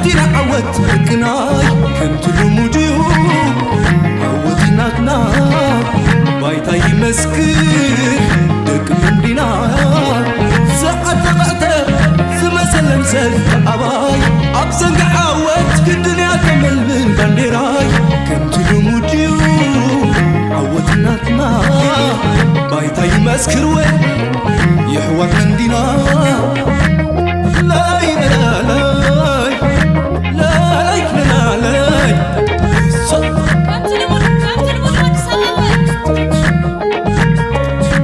ኢና ዓወት ደቅናይ ከምቲ ልሙድ እዩ። ዓወት ናትና ባይታ ይመስክር ደቂ መንዲና። ዝዓተቐዕተ ዝመሰለን ሰልፊ ኣባይ ኣብ ዘንጊ ዓወት ግድን እያ ተመልምል ባንዴራይ ከምቲ ልሙድ እዩ። ዓወት ናትና ባይታ ይመስክር ወይ የሕዋት መንዲና። ላላይ ላላይ ላላይ ላላይ።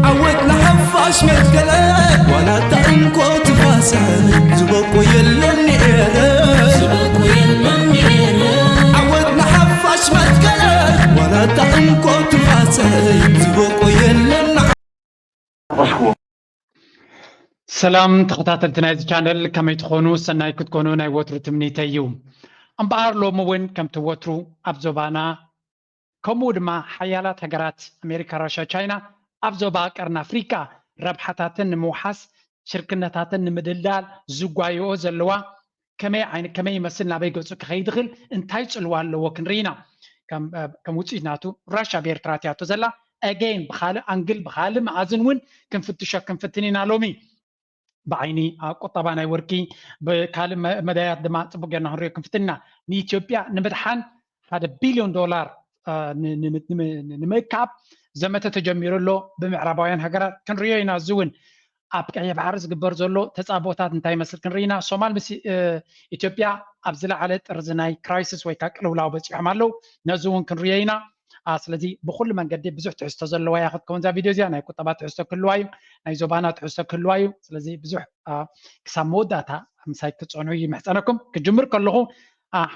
ዓወት ንሓፋሽ መትከለ ዋላ እታ እንኮ ትፋሰ ዝበቆ የለን ነይረ። ዓወት ንሓፋሽ መትከለ ዋላ እታ እንኮ ትፋሰ ዝበቆ የለን። ሰላም ተኸታተልቲ ናይዚ ቻነል ከመይ ትኾኑ? ሰናይ ክትኮኑ ናይ ወትሩ ትምኒተይ እዩ። እምበኣር ሎሚ እውን ከምቲ ወትሩ ኣብ ዞባና ከምኡ ድማ ሓያላት ሃገራት ኣሜሪካ፣ ራሻ፣ ቻይና ኣብ ዞባ ቀርኒ ኣፍሪቃ ረብሓታተን ንምውሓስ ሽርክነታተን ንምድልዳል ዝጓየኦ ዘለዋ ከመይ ዓይነት ከመይ ይመስል ናበይ ገፁ ክኸይድ ይኽእል እንታይ ፅልዋ ኣለዎ ክንርኢ ኢና። ከም ውፅኢት ናቱ ራሻ ብኤርትራ ትያቶ ዘላ ኣገይን ብካልእ ኣንግል ብካልእ መኣዝን እውን ክንፍትሾ ክንፍትን ኢና ሎሚ። ብዓይኒ ቁጠባ ናይ ወርቂ ብካልእ መዳያት ድማ ፅቡቅ ጌርና ክንሪኦ ክንፍትን ኢና። ንኢትዮጵያ ንምድሓን ሓደ ቢልዮን ዶላር ንምእካብ ዘመተ ተጀሚሩ ኣሎ ብምዕራባውያን ሃገራት ክንሪኦ ኢና። እዚ እውን ኣብ ቀይሕ ባሕሪ ዝግበር ዘሎ ተፃብኦታት እንታይ ይመስል ክንርኢ ኢና። ሶማል ምስ ኢትዮጵያ ኣብ ዝለዓለ ጥርዚ ናይ ክራይሲስ ወይ ከዓ ቅልውላው በፂሖም ኣለዉ። ነዚ እውን ክንሪኦ ኢና። ስለዚ ብኩሉ መንገዲ ብዙሕ ትሕዝቶ ዘለዋ እያ ክትከውን እዛ ቪድዮ እዚኣ። ናይ ቁጠባ ትሕዝቶ ክህልዋ እዩ፣ ናይ ዞባና ትሕዝቶ ክህልዋ እዩ። ስለዚ ብዙሕ ክሳብ መወዳእታ ምሳይ ክትፀንሑ ይምሕፀነኩም። ክጅምር ከለኹ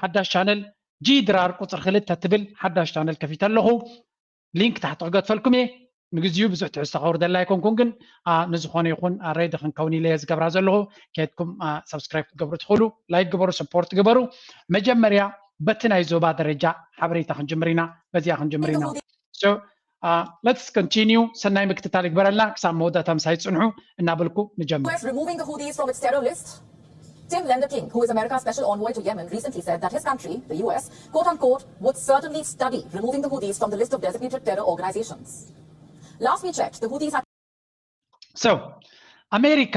ሓዳሽ ቻነል ጂ ድራር ቁፅሪ ክልተ ትብል ሓዳሽ ቻነል ከፊተ ኣለኹ። ሊንክ ታሕቲ ክገድፈልኩም እየ። ንግዚኡ ብዙሕ ትሕዝቶ ከውርደላ ኣይኮንኩን፣ ግን ንዝኾነ ይኹን ሬዲ ክንከውን ኢለ እየ ዝገብራ ዘለኹ። ከድኩም ሰብስክራይብ ክትገብሩ ትኽእሉ፣ ላይክ ግበሩ፣ ሰፖርት ግበሩ። መጀመርያ በቲ ናይ ዞባ ደረጃ ሓበሬታ ክንጅምር ኢና፣ በዚኣ ክንጅምር ኢና። So let's continue። ሰናይ ምክትታል ይግበረልና። ክሳብ መወዳእታ ምሳይ ጽንሑ እናበልኩ ንጀምር። Tim Lender King, who is America's special envoy to Yemen, recently said that his country, the U S, quote unquote, would certainly study removing the Houthis from the list of designated terror organizations. Last we checked, the Houthis had So ኣሜሪካ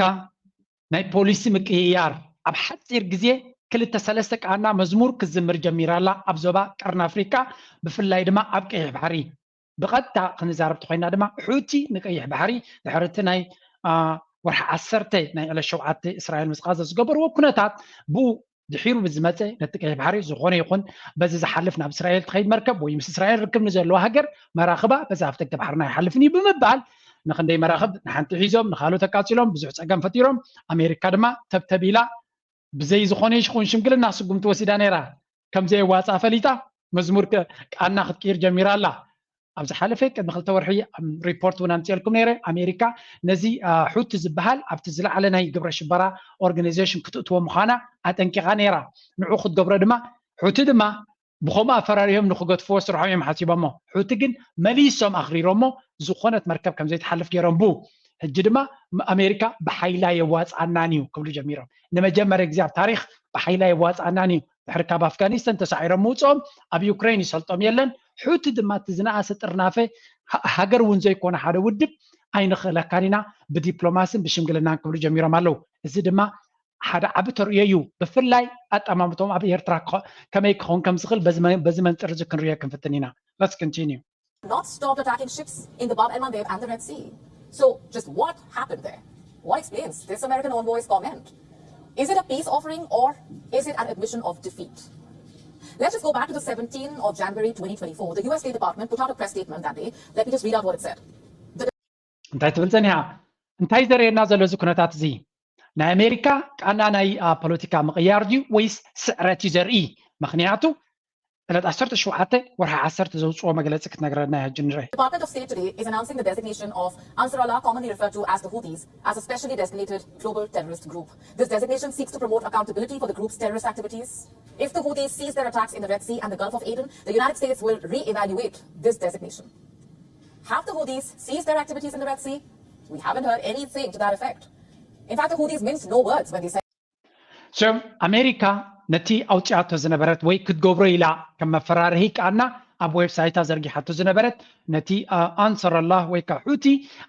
ናይ ፖሊሲ ምቅይያር ኣብ ሓፂር ግዜ ክልተ ሰለስተ ቃና መዝሙር ክትዝምር ጀሚራ ኣላ ኣብ ዞባ ቀርኒ ኣፍሪቃ፣ ብፍላይ ድማ ኣብ ቀይሕ ባሕሪ። ብቐጥታ ክንዛረብ ተኮይና ድማ ሑቲ ንቀይሕ ባሕሪ ድሕሪ እቲ ናይ ወርሒ ዓሰርተ ናይ ዕለት ሸውዓተ እስራኤል ምስ ቃዛ ዝገበርዎ ኩነታት ብኡ ድሒሩ ብዝመፀ ነቲ ቀይሕ ባሕሪ ዝኾነ ይኹን በዚ ዝሓልፍ ናብ እስራኤል ትኸይድ መርከብ ወይ ምስ እስራኤል ርክብ ንዘለዋ ሃገር መራኽባ በዚ ኣፍደገ ባሕርና ኣይሓልፍን እዩ ብምባል ንክንደይ መራኽብ ንሓንቲ ሒዞም ንካልኦት ኣቃፂሎም ብዙሕ ፀገም ፈጢሮም ኣሜሪካ ድማ ተብተቢላ ብዘይ ዝኾነ ይኹን ሽምግልና ስጉምቲ ወሲዳ ነይራ። ከምዘየዋፅኣ ፈሊጣ መዝሙር ቃና ክትቅይር ጀሚራ ኣላ። ኣብ ዝሓለፈ ቅድሚ ክልተ ወርሒ ሪፖርት እውን ኣምፅኤልኩም ነይረ። ኣሜሪካ ነዚ ሑቲ ዝበሃል ኣብቲ ዝለዓለ ናይ ግብረ ሽበራ ኦርጋናይዜሽን ክትእትዎ ምዃና ኣጠንቂቓ ነይራ። ንዑ ክትገብሮ ድማ ሑቲ ድማ ብኸምኡ ኣፈራሪሆም ንክገድፍዎ ስርሖም እዮም ሓሲቦሞ። ሑቲ ግን መሊሶም ኣኽሪሮሞ ዝኾነት መርከብ ከም ዘይትሓልፍ ገይሮም። ብኡ ሕጂ ድማ ኣሜሪካ ብሓይላ የዋፅኣናን እዩ ክብሉ ጀሚሮም። ንመጀመርያ ግዜ ኣብ ታሪክ ብሓይላ የዋፅኣናን እዩ። ድሕሪ ካብ ኣፍጋኒስተን ተሳዒሮም ምውፅኦም ኣብ ዩክሬን ይሰልጦም የለን። ሑቲ ድማ እቲ ዝነኣሰ ጥርናፈ ሃገር እውን ዘይኮነ ሓደ ውድብ ኣይንኽእለካን ኢና ብዲፕሎማስን ብሽምግልናን ክብሉ ጀሚሮም ኣለዉ። እዚ ድማ ሓደ ዓቢ ተርእዮ እዩ። ብፍላይ ኣጠማምቶም ኣብ ኤርትራ ከመይ ክኸውን ከም ዝኽእል በዚ መንፅር እዚ ክንሪኦ ክንፍትን ኢና። Let's continue. Not stopped attacking ships in the Bab el Mandeb and the Red Sea. So, just what happened there? What explains this American envoy's comment? Is it a peace offering or is it an admission of defeat? Let's just go back to the seventeenth of January twenty twenty-four. The U S State Department put out a press statement that day. Let me just read out what it said. እንታይ ትብል ጸኒሓ? እንታይ ዘርእየና ዘሎ እዚ ኩነታት እዚ? ናይ ኣሜሪካ ቃና ናይ ፖለቲካ ምቕያር ድዩ ወይስ ስዕረት እዩ ዘርኢ? ምኽንያቱ ዕለት ዓሰርተ ሸውዓተ ወርሒ ዓሰርተ ዘውፅኦ መግለፂ ክትነግረና እያ ሕጂ ንርኢ። Department of State today is announcing the designation of Ansarullah, commonly referred to as the Houthis, as a specially designated global terrorist group. This designation seeks to promote accountability for the group's terrorist activities. If the Houthis cease their attacks in the Red Sea and the Gulf of Aden, the United States will re-evaluate this designation. Have the Houthis ceased their activities in the Red Sea? We haven't heard anything to that effect. In fact, the Houthis minced no words when they said So ኣሜሪካ ነቲ ኣውፅኣቶ ዝነበረት ወይ ክትገብሮ ኢላ ከም መፈራርሂ ከኣና ኣብ ዌብሳይታ ዘርጊሓቶ ዝነበረት ነቲ ኣንሰረላህ ወይ ከዓ ሑቲ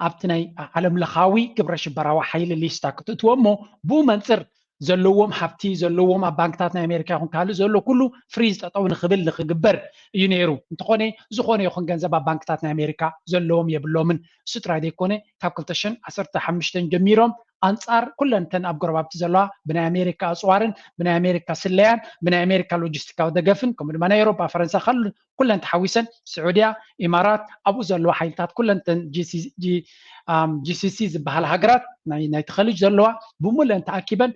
ኣብቲ ናይ ዓለም ለኻዊ ግብረ ሽበራዊ ሓይሊ ሊስታ ክትእትዎ እሞ ብኡ መንፅር ዘለዎም ሃብቲ ዘለዎም ኣብ ባንክታት ናይ ኣሜሪካ ይኹን ካልእ ዘሎ ኩሉ ፍሪዝ ጠጠው ንክብል ንክግበር እዩ ነይሩ። እንተኾነ ዝኾነ ይኹን ገንዘብ ኣብ ባንክታት ናይ ኣሜሪካ ዘለዎም የብሎምን። እሱ ጥራይ ዘይኮነ ካብ ክልተ ሽሕን ዓሰርተ ሓሙሽተን ጀሚሮም ኣንጻር ኩለን እተን ኣብ ጎረባብቲ ዘለዋ ብናይ ኣሜሪካ ኣፅዋርን ብናይ ኣሜሪካ ስለያን ብናይ ኣሜሪካ ሎጂስቲካዊ ደገፍን ከምኡ ድማ ናይ ኤሮፓ ፈረንሳ ካሉ ኩለን ተሓዊሰን ስዑድያ ኢማራት ኣብኡ ዘለዋ ሓይልታት ኩለን እተን ጂሲሲ ዝበሃል ሃገራት ናይቲ ኸሊጅ ዘለዋ ብምሉእን ተኣኪበን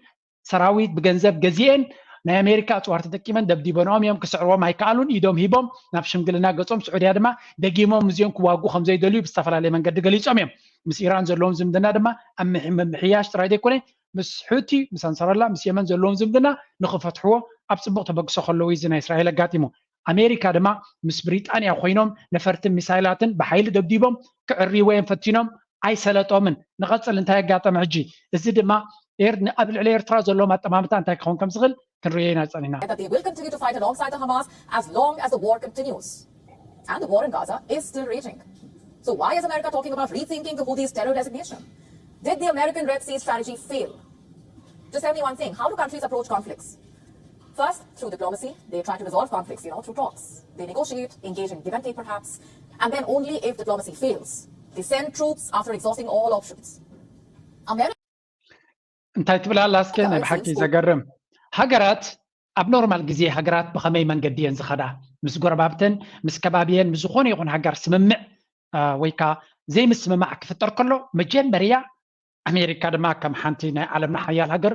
ሰራዊት ብገንዘብ ገዚኤን ናይ ኣሜሪካ ኣፅዋር ተጠቂመን ደብዲበንኦም እዮም። ክስዕርዎም ኣይከኣሉን። ኢዶም ሂቦም ናብ ሽምግልና ገፆም። ስዑድያ ድማ ደጊሞም ምስዚኦም ክዋጉ ከም ዘይደልዩ ብዝተፈላለየ መንገዲ ገሊፆም እዮም። ምስ ኢራን ዘለዎም ዝምድና ድማ ኣብ ምምሕያሽ ጥራይ ዘይኮነ ምስ ሑቲ ምስ ኣንሳረላ ምስ የመን ዘለዎም ዝምድና ንክፈትሕዎ ኣብ ፅቡቅ ተበግሶ ከለዉ እዚ ናይ እስራኤል ኣጋጢሙ። ኣሜሪካ ድማ ምስ ብሪጣንያ ኮይኖም ነፈርትን ሚሳይላትን ብሓይሊ ደብዲቦም ክዕርይዎ እዮም ፈቲኖም። ኣይሰለጦምን። ንቐፅል እንታይ ኣጋጠመ ሕጂ? እዚ ድማ ኣብ ልዕሊ ኤርትራ ዘለዎም ኣጠማምታ እንታይ ክኸውን ከም ዝኽእል ክንርእዮ ኢና ጸኒሕና። That they will continue to fight alongside the Hamas as long as the war continues. And the war in Gaza is still raging. So why is America talking about rethinking the Houthis' terror designation? Did the American Red Sea strategy fail? Just tell me one thing. How do countries approach conflicts? First, through diplomacy, they try to resolve conflicts, you know, through talks. They negotiate, engage in give and take perhaps, and then only if diplomacy fails, they send troops after exhausting all options. America እንታይ ትብል ኣላ እስከ? ናይ ብሓቂ ዘገርም። ሃገራት ኣብ ኖርማል ግዜ ሃገራት ብኸመይ መንገዲ እየን ዝኸዳ? ምስ ጎረባብተን ምስ ከባቢየን ምስ ዝኾነ ይኹን ሃገር ስምምዕ ወይ ከዓ ዘይምስምማዕ ክፍጠር ከሎ መጀመርያ ኣሜሪካ ድማ ከም ሓንቲ ናይ ዓለምና ሓያል ሃገር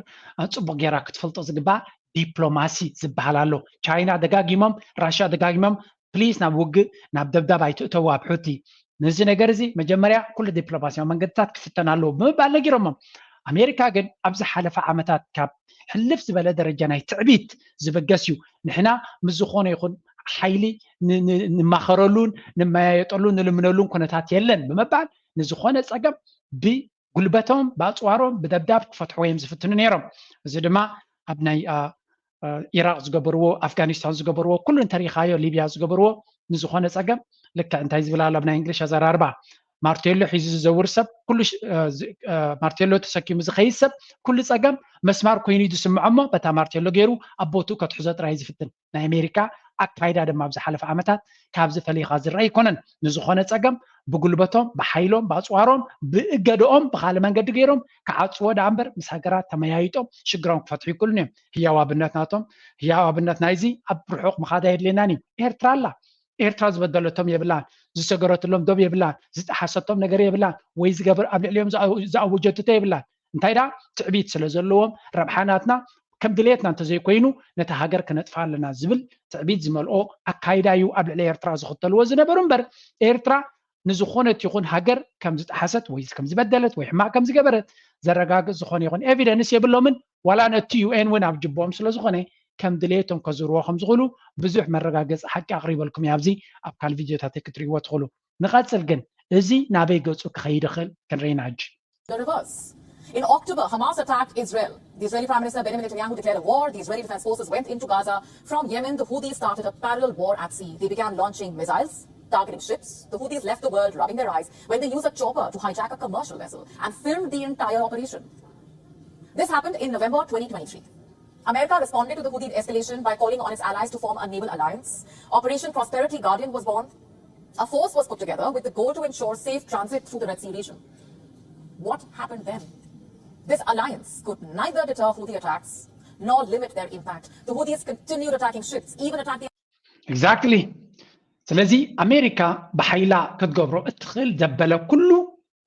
ፅቡቅ ጌራ ክትፈልጦ ዝግባእ ዲፕሎማሲ ዝበሃል ኣሎ። ቻይና ደጋጊሞም ራሽያ ደጋጊሞም ፕሊስ ናብ ውግእ ናብ ደብዳብ ኣይትእተው ኣብ ሑቲ ነዚ ነገር እዚ መጀመርያ ኩሉ ዲፕሎማሲያዊ መንገድታት ክፍተን ኣለዎ ብምባል ነጊሮሞም። ኣሜሪካ ግን ኣብ ዝሓለፈ ዓመታት ካብ ሕልፍ ዝበለ ደረጃ ናይ ትዕቢት ዝበገስ እዩ። ንሕና ምስ ዝኾነ ይኹን ሓይሊ ንማኸረሉን ንመያየጠሉን ንልምነሉን ኩነታት የለን ብምባል ንዝኾነ ፀገም ብጉልበቶም ብኣፅዋሮም ብደብዳብ ክፈትሕዎ እዮም ዝፍትኑ ነይሮም። እዚ ድማ ኣብ ናይ ኢራቅ ዝገበርዎ ኣፍጋኒስታን ዝገበርዎ ኩሉ እንተሪኢኻዮ ሊብያ ዝገበርዎ ንዝኾነ ፀገም ልክዕ እንታይ ዝብል ኣሎ ኣብ ናይ እንግሊሽ ኣዘራርባ ማርቴሎ ሒዙ ዝዘውር ሰብ ማርቴሎ ተሰኪሙ ዝኸይድ ሰብ ኩሉ ፀገም መስማር ኮይኑ ዝስምዖ እሞ በታ ማርቴሎ ገይሩ ኣብ ቦትኡ ከትሕዞ ጥራይ ዝፍትን ናይ ኣሜሪካ ኣካይዳ ድማ ኣብ ዝሓለፈ ዓመታት ካብዚ ፈሊኻ ዝረአ ኣይኮነን። ንዝኾነ ፀገም ብጉልበቶም ብሓይሎም ብኣፅዋሮም ብእገደኦም ብካልእ መንገዲ ገይሮም ክዓፅዎ ደኣ እምበር ምስ ሃገራት ተመያይጦም ሽግሮም ክፈትሑ ይክእሉን እዮም። ህያው ኣብነት ናቶም ህያው ኣብነት ናይዚ ኣብ ርሑቕ ምኻድ ኣየድልየናን እዩ። ኤርትራ ኣላ። ኤርትራ ዝበደለቶም የብላን፣ ዝሰገረትሎም ዶብ የብላን፣ ዝጠሓሰቶም ነገር የብላን፣ ወይ ዝገበር ኣብ ልዕሊኦም ዝኣወጀትቶ የብላን። እንታይ ደኣ ትዕቢት ስለ ዘለዎም ረብሓ ናትና ከም ድሌትና እንተዘይኮይኑ ነታ ሃገር ክነጥፋ ኣለና ዝብል ትዕቢት ዝመልኦ ኣካይዳ እዩ ኣብ ልዕሊ ኤርትራ ዝኽተልዎ ዝነበሩ እምበር ኤርትራ ንዝኾነት ይኹን ሃገር ከም ዝጠሓሰት ወይ ከም ዝበደለት ወይ ሕማቕ ከም ዝገበረት ዘረጋግጽ ዝኾነ ይኹን ኤቪደንስ የብሎምን። ዋላ ነቲ ዩ ኤን እውን ኣብ ጅቦም ስለ ዝኾነ ከም ድሌቶም ከዝርዎ ከም ዝኽእሉ ብዙሕ መረጋገጺ ሓቂ ኣቕሪበልኩም እየ ኣብዚ ኣብ ካልእ ቪድዮታተይ ክትርእይዎ ትኽእሉ። ንቐጽል ግን እዚ ናበይ ገጹ ክኸይድ ይኽእል ክንርኢ ኢና ሕጂ። The reverse. In October, Hamas attacked Israel. The Israeli Prime Minister Benjamin Netanyahu declared a war. The Israeli Defense Forces went into Gaza. From Yemen, the Houthis started a parallel war at sea. They began launching missiles, targeting ships. The Houthis left the world rubbing their eyes when they used a chopper to hijack a commercial vessel and filmed the entire operation. This happened in November twenty twenty-three. America responded to the Houthi escalation by calling on its allies to form a naval alliance. Operation Prosperity Guardian was born. A force was put together with the goal to ensure safe transit through the Red Sea region. What happened then? This alliance could neither deter Houthi attacks nor limit their impact. The Houthis continued attacking ships, even attacked the Exactly. ስለዚ ኣሜሪካ ብሓይላ ክትገብሮ እትኽእል ዘበለ ኩሉ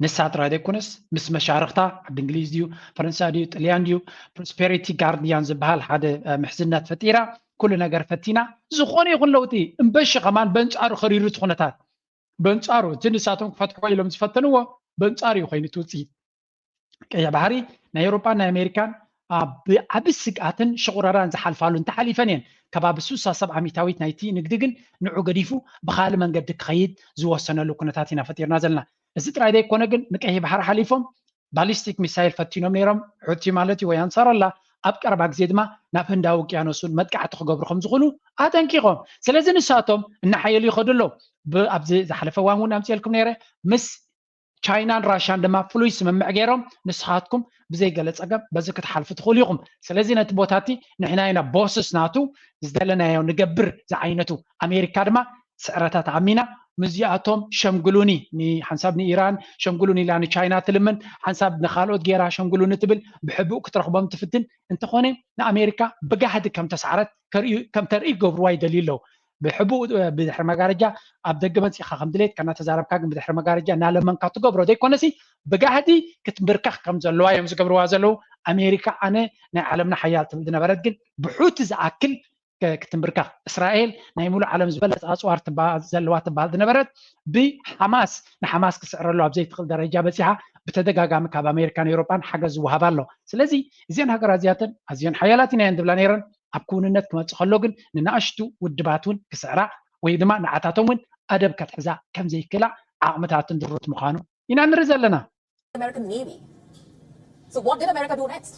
ንሳ ጥራይ ዘይኮነስ ምስ መሻርኽታ ዓዲ እንግሊዝ ድዩ ፈረንሳ ድዩ ጥልያን ድዩ ፕሮስፔሪቲ ጋርዲያን ዝበሃል ሓደ ምሕዝነት ፈጢራ ኩሉ ነገር ፈቲና ዝኾነ ይኹን ለውጢ እምበሺ ከማን በንፃሩ ከሪሩ እቲ ኩነታት በንፃሩ እቲ ንሳቶም ክፈትሕዎ ኢሎም ዝፈተንዎ በንፃሩ እዩ ኮይኑ እቲ ውፅኢት ቀይሕ ባሕሪ ናይ ኤውሮጳን ናይ ኣሜሪካን ብዓቢ ስግኣትን ሽቑረራን ዝሓልፋሉ እንተሓሊፈን እየን ከባቢ ሱሳ ሰብ ዓሚታዊት ናይቲ ንግዲ ግን ንዑ ገዲፉ ብካልእ መንገዲ ክኸይድ ዝወሰነሉ ኩነታት ኢና ፈጢርና ዘለና እዚ ጥራይ ዘይኮነ ግን ንቀይሕ ባሕሪ ሓሊፎም ባሊስቲክ ሚሳይል ፈቲኖም ነይሮም ሑቲ ማለት እዩ ወይ ኣንሳረላ ኣብ ቀረባ ግዜ ድማ ናብ ህንዳዊ ውቅያኖስ እውን መጥቃዕቲ ክገብሩ ከም ዝኽእሉ ኣጠንቂቖም። ስለዚ ንሳቶም እናሓየሉ ይኸዱ ኣለዉ። ብ-፣ ኣብዚ ዝሓለፈ እዋን እውን ኣምፅኤልኩም ነይረ፣ ምስ ቻይናን ራሻን ድማ ፍሉይ ስምምዕ ገይሮም፣ ንስኻትኩም ብዘይ ገለ ጸገም በዚ ክትሓልፉ ትኽእሉ ኢኹም። ስለዚ ነቲ ቦታ እቲ ንሕና ኢና ቦስስ ናቱ፣ ዝደለናዮ ንገብር ዝዓይነቱ። ኣሜሪካ ድማ ስዕረታ ተኣሚና፣ ምስዚኣቶም ሸምግሉኒ፣ ን-፣ ሓንሳብ ንኢራን ሸምግሉኒ ኢላ ንቻይና ትልምን፣ ሓንሳብ ንኻልኦት ገይራ ሸምግሉኒ ትብል፣ ብሕቡእ ክትረኽቦም ትፍትን። እንተኾነ ንኣሜሪካ ብጋህዲ ከም ተስዓረት ከርእዩ፣ ከም ተርኢ ክገብርዋ ይደልዩ ኣለዉ። ብሕቡእ፣ እ፣ ብድሕሪ መጋረጃ ኣብ ደገ መጺኻ ከም ድሌትካ እናተዛረብካ፣ ግን ብድሕሪ መጋረጃ እናለመንካ ትገብሮ ዘይኮነሲ፣ ብጋህዲ ክትምብርከኽ ከም ዘለዋ እዮም ዝገብርዋ ዘለዉ። ኣሜሪካ ኣነ ናይ ዓለምና ሓያል ትብል ዝነበረት፣ ግን ብሑቲ ዝኣክል ከ-፣ ክትምብርከኽ። እስራኤል ናይ ሙሉእ ዓለም ዝበለጸ ኣጽዋር ትባ-፣ ዘለዋ ትበሃል ዝነበረት፣ ብሓማስ፣ ንሓማስ ክስዕረሉ ኣብ ዘይትኽእል ደረጃ በጺሓ፣ ብተደጋጋሚ ካብ ኣሜሪካን ኤውሮጳን ሓገዝ ዝወሃባ ኣሎ። ስለዚ እዚአን ሃገራት እዚኣተን ኣዝየን ሓያላት ኢና እየን ዝብላ ነይረን። ኣብ ክውንነት ክመጽእ ከሎ ግን ንናእሽቱ ውድባት እውን ክስዕራ ወይ ድማ ንዓታቶም እውን ኣደብ ከትሕዛ ከም ዘይክእላ ዓቕምታትን ድሩት ምዃኑ ኢና ንርኢ ዘለና። American Navy. So what did America do next?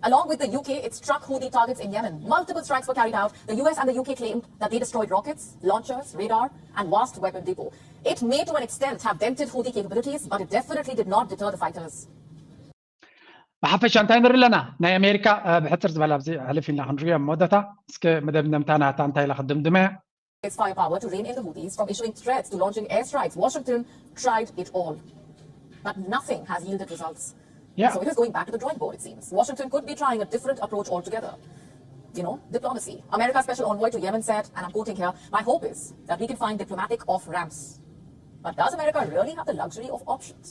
Along with the U K, it struck Houthi targets in Yemen. Multiple strikes were carried out. The U S and the U K claimed that they destroyed rockets, launchers, radar, and vast weapon depot. It may, to an extent, have dented Houthi capabilities, but it definitely did not deter the fighters. ብሓፈሻ እንታይ ንርኢ ኣለና? ናይ ኣሜሪካ፣ እ፣ ብሕጽር ዝበለ ኣብዚ ሕልፍ ኢልና ክንሪኦ ኣብ መወዳእታ፣ እስከ መደምደምታ ናታ እንታይ ኢላ ክድምድመ እያ? Its firepower to rein in the Houthis from issuing threats to launching airstrikes. Washington tried it all. But nothing has yielded results. Yeah. So it is going back to the drawing board, it seems. Washington could be trying a different approach altogether. You know, diplomacy. America's special envoy to Yemen said, and I'm quoting here, "My hope is that we can find diplomatic off-ramps." But does America really have the luxury of options?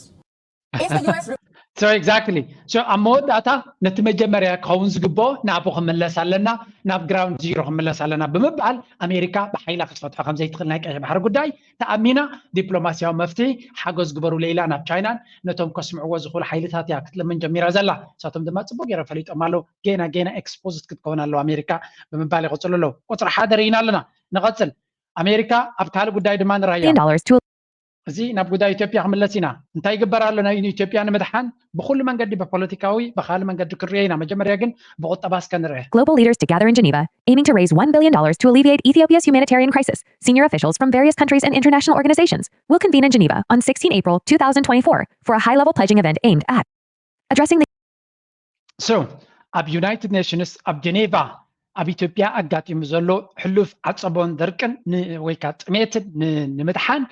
Is the U S re- So exactly. So ኣብ መወዳእታ ነቲ መጀመርያ ክኸውን ዝግብኦ ናብኡ ክምለስ ኣለና፣ ናብ ግራውንድ ዚሮ ክምለስ ኣለና ብምባል ኣሜሪካ ብሓይላ ክትፈትሖ ከም ዘይትኽእል ናይ ቀይሕ ባሕሪ ጉዳይ ተኣሚና ዲፕሎማስያዊ መፍትሒ ሓገዝ ግበሩለ ኢላ ናብ ቻይናን ነቶም ከስምዕዎ ዝኽእሉ ሓይልታት እያ ክትልምን ጀሚራ ዘላ። ንሳቶም ድማ ጽቡቅ ገይሮም ፈሊጦም ኣለዉ። ጌና ጌና ኤክስፖዝድ ክትከውን ኣለዋ ኣሜሪካ ብምባል ይቐጽሉ ኣለዉ። ቁጽሪ ሓደ ርኢና ኣለና። ንቐጽል። ኣሜሪካ ኣብ ካልእ ጉዳይ ድማ ንራያ። Billion dollars to እዚ ናብ ጉዳይ ኢትዮጵያ ክምለስ ኢና። እንታይ ይግበር ኣሎ ናይ ኢትዮጵያ ንምድሓን? ብኹሉ መንገዲ፣ ብፖለቲካዊ፣ ብኻልእ መንገዲ ክንሪኦ ኢና። መጀመርያ ግን ብቁጠባ እስከ ንርአ። Global leaders to gather in Geneva, aiming to raise one billion dollars to alleviate Ethiopia's humanitarian crisis. Senior officials from various countries and international organizations will convene in Geneva on sixteen April two thousand twenty-four for a high-level pledging event aimed at addressing the So ኣብ ዩናይትድ ኔሽንስ ኣብ ጀኔቫ ኣብ ኢትዮጵያ ኣጋጢሙ ዘሎ ሕሉፍ ዓጸቦን ደርቅን ን-፣ ወይ ከዓ ጥሜትን ን-፣ ንምድሓን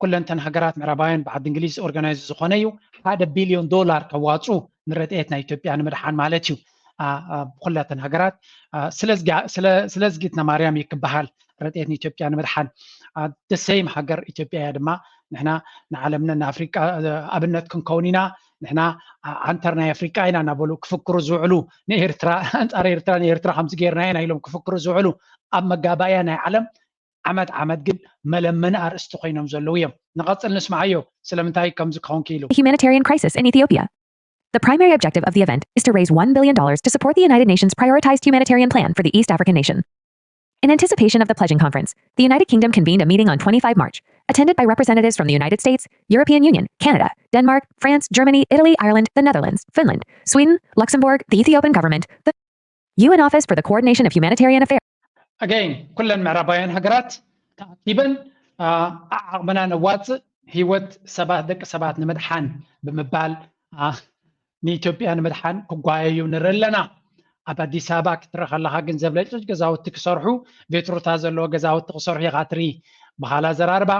ኩለንተን ሃገራት ምዕራባውያን ብዓዲ እንግሊዝ ኦርጋናይዝ ዝኾነ እዩ። ሓደ ቢልዮን ዶላር ከዋፁ ንረድኤት ናይ ኢትዮጵያ ንምድሓን ማለት እዩ። ኣ፣ ኣ፣ ኩለተን ሃገራት፣ ኣ፣ ስለ ዝጋ-፣ ስለ፣ ስለ ዝጊት ነማርያም እዩ ክበሃል ረድኤት ንኢትዮጵያ ንምድሓን። ኣ፣ the same ሃገር ኢትዮጵያ እያ ድማ ንሕና ንዓለምና ንኣፍሪቃ፣ ኣ፣ ኣብነት ክንከውን ኢና፣ ንሕና ዓ-፣ ዓንተር ናይ ኣፍሪቃ ኢና እናበሉ ክፍክሩ ዝውዕሉ፣ ንኤርትራ፣ ኣንጻር ኤርትራ፣ ንኤርትራ ከምዚ ጌርና ኢና ኢሎም ክፍክሩ ዝውዕሉ ኣብ መጋባእያ ናይ ዓለም ዓመት ዓመት ግን መለመኒ ኣርእስቲ ኮይኖም ዘለዉ እዮም። ንቐጽል ንስምዓዮ፣ ስለምንታይ ከምዚ ክኸውን ክኢሉ? The humanitarian crisis in Ethiopia. The primary objective of the event is to raise one billion dollars to support the United Nations prioritized humanitarian plan for the East African nation. In anticipation of the pledging conference, the United Kingdom convened a meeting on twenty-five March, attended by representatives from the United States, European Union, Canada, Denmark, France, Germany, Italy, Ireland, the Netherlands, Finland, Sweden, Luxembourg, the Ethiopian government, the U N Office for the Coordination of Humanitarian Affairs. Again, ኩለን ምዕራባውያን ሃገራት ተኣኪበን፣ ኣ፣ ዓቕምና ነዋፅእ፣ ህይወት ሰባት፣ ደቂ ሰባት ንምድሓን ብምባል፣ ኣ፣ ንኢትዮጵያ ንምድሓን ክጓየዩ ንርኢ ኣለና። ኣብ ኣዲስ ኣበባ ክትርኢ ከለኻ ግን ዘብለጭልጭ ገዛውቲ ክሰርሑ፣ ቬትሮታ ዘለዎ ገዛውቲ ክሰርሑ ኢኻ ትርኢ። ብኻልእ ኣዘራርባ፣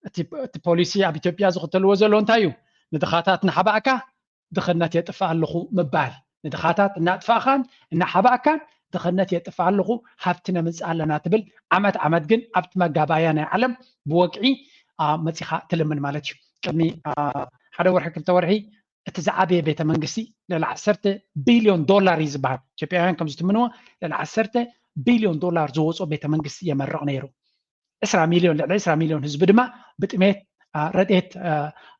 እቲ፣ እቲ ፖሊሲ ኣብ ኢትዮጵያ ዝኽተልዎ ዘለዉ እንታይ እዩ? ንድኻታት እናሓባእካ ድኽነት የጥፍእ ኣለኹ ምባል። ንድኻታት እናጥፋእኻን እናሓባእካን ድኽነት የጥፍእ ኣለኹ፣ ሃብቲ ነምጽእ ኣለና ትብል። ዓመት ዓመት ግን ኣብቲ መጋባእያ ናይ ዓለም ብወግዒ፣ ኣ፣ መጺኻ ትልምን ማለት እዩ። ቅድሚ፣ ኣ፣ ሓደ ወርሒ፣ ክልተ ወርሒ እቲ ዝዓበየ ቤተ መንግስቲ ልዕሊ ዓሰርተ ቢልዮን ዶላር እዩ ዝበሃል። ኢትዮጵያውያን ከም ዝትምንዎ ልዕሊ ዓሰርተ ቢልዮን ዶላር ዝወፅኦ ቤተ መንግስቲ የመርቕ ነይሩ። ዕስራ ሚልዮን፣ ልዕሊ ዕስራ ሚልዮን ህዝቢ ድማ ብጥሜት፣ ኣ፣ ረድኤት፣ ኣ፣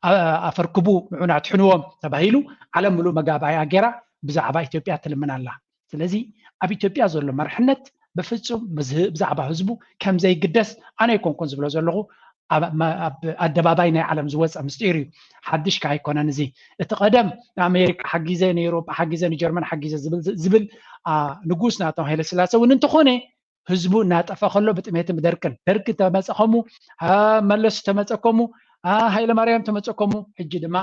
ኣ፣ ኣፈርክቡ፣ ንዑና ኣድሕንዎም ተባሂሉ ዓለም ምሉእ መጋባእያ ጌራ ብዛዕባ ኢትዮጵያ ትልምን ኣላ። ስለዚ ኣብ ኢትዮጵያ ዘሎ መርሕነት ብፍጹም ብዝ-፣ ብዛዕባ ህዝቡ ከም ዘይግደስ ኣነ ኣይኮንኩን ዝብሎ ዘለኹ፣ ኣብ ኣደባባይ ናይ ዓለም ዝወፀ ምስጢር እዩ። ሓድሽ ከ ኣይኮነን። እዚ እቲ ቀደም ንኣሜሪካ ሓጊዘ፣ ንኤውሮጳ ሓጊዘ፣ ንጀርመን ሓጊዘ ዝብል ዝብል ንጉስ ናቶም ሃይለ ስላሴ እውን እንተኾነ ህዝቡ እናጠፈ ከሎ ብጥሜትን ብደርቅን፣ ደርግ ተመፀ ከሙ፣ መለስ ተመፀ ከሙ፣ ሃይለ ማርያም ተመፀ ከሙ፣ ሕጂ ድማ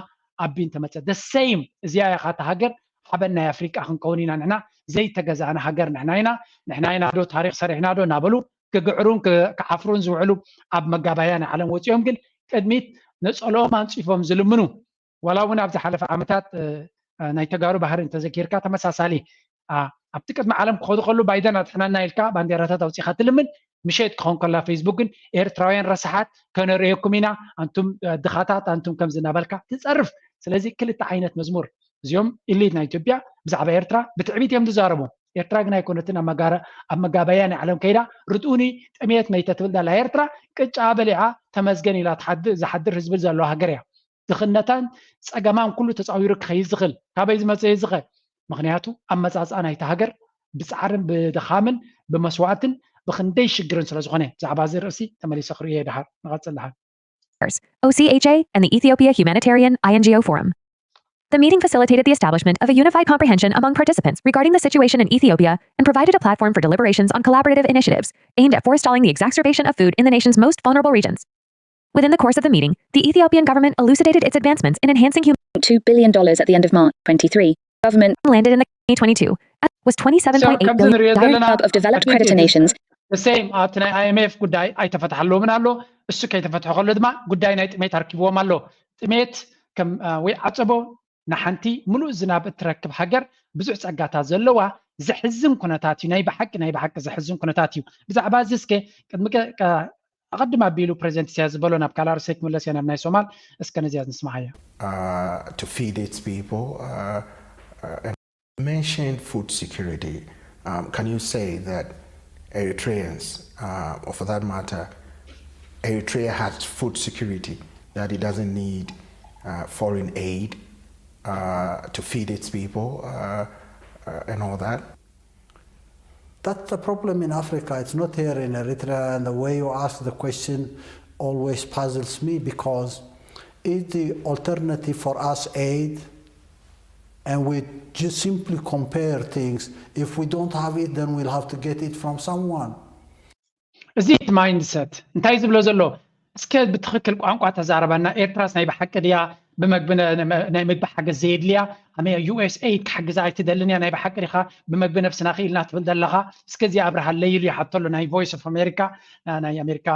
ኣቢን ተመፀ። ደሰይም እዚኣ ኢኻ እታ ሃገር ሓበን ናይ ኣፍሪቃ ክንከውን ኢና ንሕና ዘይተገዛእና ሃገር ንሕና ኢና። ንሕና ኢና ዶ ታሪክ ሰሪሕና ዶ እናበሉ ክግዕሩን ክዓፍሩን ዝውዕሉ ኣብ መጋባያ ናይ ዓለም ወፂኦም ግን ቅድሚት ነፀልኦም ኣንፂፎም ዝልምኑ፣ ዋላ እውን ኣብ ዝሓለፈ ዓመታት ናይ ተጋሩ ባህሪ እንተዘኪርካ ተመሳሳሊ ኣብቲ ቅድሚ ዓለም ክኸዱ ከሉ ባይደን ኣድሕነና ኢልካ ባንዴራታት ኣውፂኻ ትልምን፣ ምሸት ክኸውን ከላ ፌስቡክ ግን ኤርትራውያን ረሳሓት ከነርእየኩም ኢና፣ ኣንቱም ድኻታት፣ ኣንቱም ከምዚ እናበልካ ትፀርፍ። ስለዚ ክልተ ዓይነት መዝሙር። እዚኦም ኢሊት ናይ ኢትዮጵያ ብዛዕባ ኤርትራ ብትዕቢት እዮም ዝዛረቡ። ኤርትራ ግን ኣይኮነትን ኣብ መጋበያ ናይ ዓለም ከይዳ ርድኡኒ ጥሜት መይተ ትብል ዘላ ኤርትራ ቅጫ በሊዓ ተመስገን ኢላ ዝሓድር ህዝቢ ዘለዋ ሃገር እያ። ድኽነታን ፀገማን ኩሉ ተፃዊሩ ክኸይድ ዝኽእል ካበይ ዝመፀ ዝኸ ምክንያቱ ኣመፃፅኣ ናይቲ ሃገር ብፃዕርን ብድኻምን ብመስዋእትን ብክንደይ ሽግርን ስለዝኾነ ብዛዕባ እዚ ርእሲ ተመሊሰ ክርእዮ ድሓር ንቐፅል ድሓር O C H A and the Ethiopia Humanitarian I N G O Forum. The meeting facilitated the establishment of a unified comprehension among participants regarding the situation in Ethiopia and provided a platform for deliberations on collaborative initiatives aimed at forestalling the exacerbation of food in the nation's most vulnerable regions. Within the course of the meeting, the Ethiopian government elucidated its advancements in enhancing human two billion dollars at the end of March twenty-three. Government landed in the twenty twenty-two was twenty-seven point eight billion. Dialogue of developed creditor nations. Same ኣብቲ ናይ I M F ጉዳይ ኣይተፈትሐለዎምን ኣሎ። እሱ ከይተፈትሐ ከሎ ድማ ጉዳይ ናይ ጥሜት ኣርኪብዎም ኣሎ። ጥሜት ከም ወይ ዓፀቦ ንሓንቲ ሙሉእ ዝናብ እትረክብ ሃገር ብዙሕ ፀጋታት ዘለዋ ዘሕዝን ኩነታት እዩ። ናይ ብሓቂ ናይ ብሓቂ ዘሕዝን ኩነታት እዩ። ብዛዕባ እዚ እስከ ቅድሚ ኣቐድም ኣቢሉ ፕሬዚደንት ኢሳያስ ዝበሎ ናብ ካልእ ርእሰይ ክምለስ እየ ናብ ናይ ሶማል እስከ ነዚኣ ንስማዓያ። to feed its people uh, uh, and mention food security. Um, can you say that Eritreans, uh, or for that matter, Eritrea has food security, that it doesn't need uh, foreign aid uh, to feed its people uh, uh, and all that? That's the problem in Africa. It's not here in Eritrea. And the way you ask the question always puzzles me because is the alternative for us aid? And we just simply compare things. If we don't have it, then we'll have to get it from someone. እዚ እቲ mindset እንታይ ዝብሎ ዘሎ እስከ ብትኽክል ቋንቋ ተዛረበና። ኤርትራስ ናይ ብሓቂ ድያ ብመግቢ ናይ ምግቢ ሓገዝ ዘየድልያ? ኣመ U S aid ክሕግዛ ኣይትደልን እያ ናይ ብሓቂ ዲኻ ብመግቢ ነብስና ክኢልና ትብል ዘለኻ? እስከ እዚ ኣብርሃለይ ኢሉ ይሓተሉ ናይ Voice of America ናይ ኣሜሪካ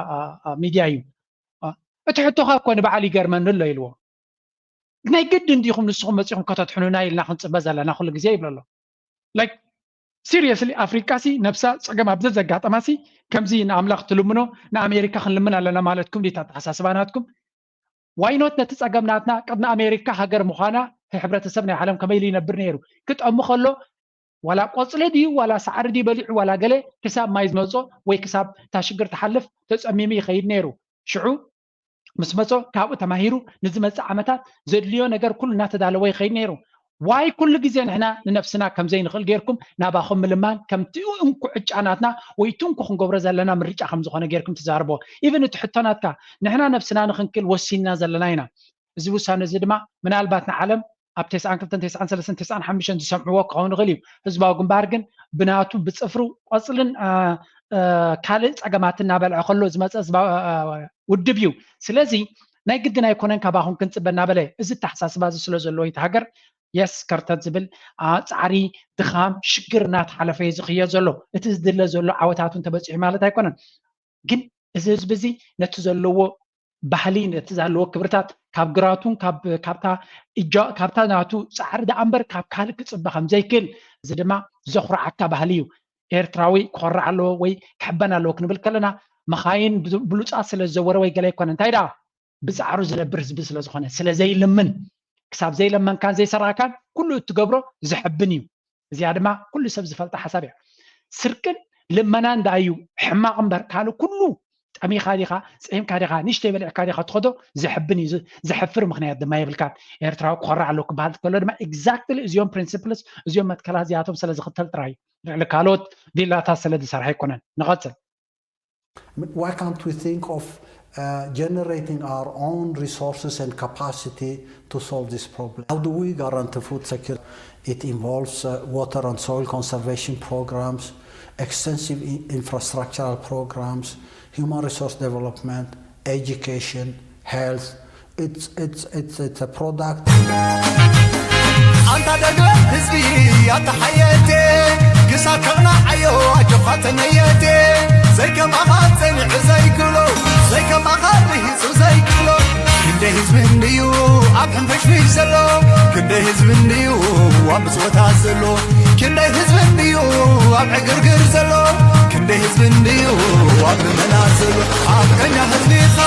ሚድያ እዩ። እቲ ሕቶኻ እኮ ንበዓል ይገርመኒ ኣሎ ኢልዎ። ናይ ግድን ዲኹም ንስኹም መፂኹም ከተድሕኑና ኢልና ክንፅበ ዘለና ኩሉ ግዜ ይብሎ ኣሎ። Like seriously ኣፍሪቃ ሲ ነብሳ ፀገም ኣብ ዘዘጋጠማ ሲ ከምዚ ንኣምላኽ ትልምኖ ንኣሜሪካ ክንልምን ኣለና ማለትኩም ዲታ ኣተሓሳስባ ናትኩም? Why not ነቲ ፀገም ናትና ቅድሚ ኣሜሪካ ሃገር ምዃና ሕብረተሰብ ናይ ዓለም ከመይ ኢሉ ይነብር ነይሩ? ክጠሙ ከሎ ዋላ ቆፅሊ ድዩ ዋላ ሳዕሪ ድዩ በሊዑ ዋላ ገለ ክሳብ ማይ ዝመፆ ወይ ክሳብ እታ ሽግር ትሓልፍ ተፀሚሙ ይኸይድ ነይሩ። ሽዑ ምስ መጾ ካብኡ ተማሂሩ ንዝመጽእ ዓመታት ዘድልዮ ነገር ኩሉ እናተዳለወ ይኸይድ ነይሩ። ዋይ ኩሉ ግዜ ንሕና ንነብስና ከምዘይንኽእል ጌርኩም ናባኹም ምልማን ከምቲ እንኩ ዕጫ ናትና ወይ እቲ እንኩ ክንገብሮ ዘለና ምርጫ ከም ዝኾነ ጌርኩም ትዛርቦ። ኢቭን እቲ ሕቶ ናትካ ንሕና ነብስና ንኽንክል ወሲንና ዘለና ኢና። እዚ ውሳነ እዚ ድማ ምናልባት ንዓለም ኣብ ተስዓን ክልተን ተስዓን ሰለስተን ተስዓን ሓሙሽተን ዝሰምዕዎ ክኸውን ይኽእል እዩ። ህዝባዊ ግንባር ግን ብናቱ ብፅፍሩ ቆፅልን ካልእ ፀገማትን እናበልዐ ከሎ ዝመፀ ውድብ እዩ። ስለዚ ናይ ግድን ኣይኮነን ካባኹም ክንፅበ እናበለ እዚ ኣተሓሳስባ እዚ ስለ ዘለዎ እቲ ሃገር የስ ከርተት ዝብል ፃዕሪ ድኻም ሽግር እናተሓለፈ እዩ ዝኽየድ ዘሎ። እቲ ዝድለ ዘሎ ዓወታት እውን ተበፂሑ ማለት ኣይኮነን። ግን እዚ ህዝቢ እዚ ነቲ ዘለዎ ባህሊ ነቲ ዘለዎ ክብርታት ካብ ግራቱን ካብታ እጃ ካብታ ናቱ ፃዕሪ ደኣ እምበር ካብ ካልእ ክፅበ ከም ዘይክእል እዚ ድማ ዘኹርዓካ ባህሊ እዩ። ኤርትራዊ ክኾርዕ ኣለዎ ወይ ክሕበን ኣለዎ ክንብል ከለና መኻይን ብሉፃት ስለ ዝዘወረ ወይ ገለ ኣይኮነ እንታይ ደኣ ብፃዕሩ ዝነብር ህዝቢ ስለ ዝኾነ ስለ ዘይልምን ክሳብ ዘይለመንካን ዘይሰራሕካን ኩሉ እትገብሮ ዘሕብን እዩ። እዚኣ ድማ ኩሉ ሰብ ዝፈልጣ ሓሳብ እያ። ስርቅን ልመናን ደኣ እዩ ሕማቕ እምበር ካልእ ኩሉ ጠሚኻ ዲኻ ፅዒምካ ዲኻ ንእሽተይ በሊዕካ ዲኻ ትኸዶ ዘሕብን እዩ። ዘሕፍር ምኽንያት ድማ የብልካን። ኤርትራዊ ክኾርዕ ኣለዎ ክበሃል ከሎ ድማ exactly እዚኦም principles እዚኦም መትከላት እዚኣቶም ስለ ዝኽተል ጥራይ እዩ። ልዕሊ ካልኦት ቪላታት ስለ ዝሰርሐ ኣይኮነን። ንቐፅል። Why can't we think of uh, generating our own resources and capacity to solve this problem. How do we guarantee food security? It involves uh, water and soil conservation programs, extensive i- infrastructural programs, human resource development, education, health. It's, it's, it's, it's a product. ኣንታ ደገ ህዝቢ ኣታ ሓየቴ ክሳብ ከቕናዓዮ ኣጆኻ ተነየቴ ዘይከማኻ ጸኒዑ ዘይክሎ ዘይከማኻ ርሂጹ ዘይክሎ ክንደይ ህዝቢ እንድዩ ኣብ ሕንፍሽፍሽ ዘሎ ክንደይ ህዝቢ እንድዩ ኣብ ምጽወታት ዘሎ ክንደይ ህዝቢ እንድዩ ኣብ ዕግርግር ዘሎ ክንደይ ህዝቢ እንድዩ ኣብ ልመና ዘሎ ሓቀኛ ህዝቢኻ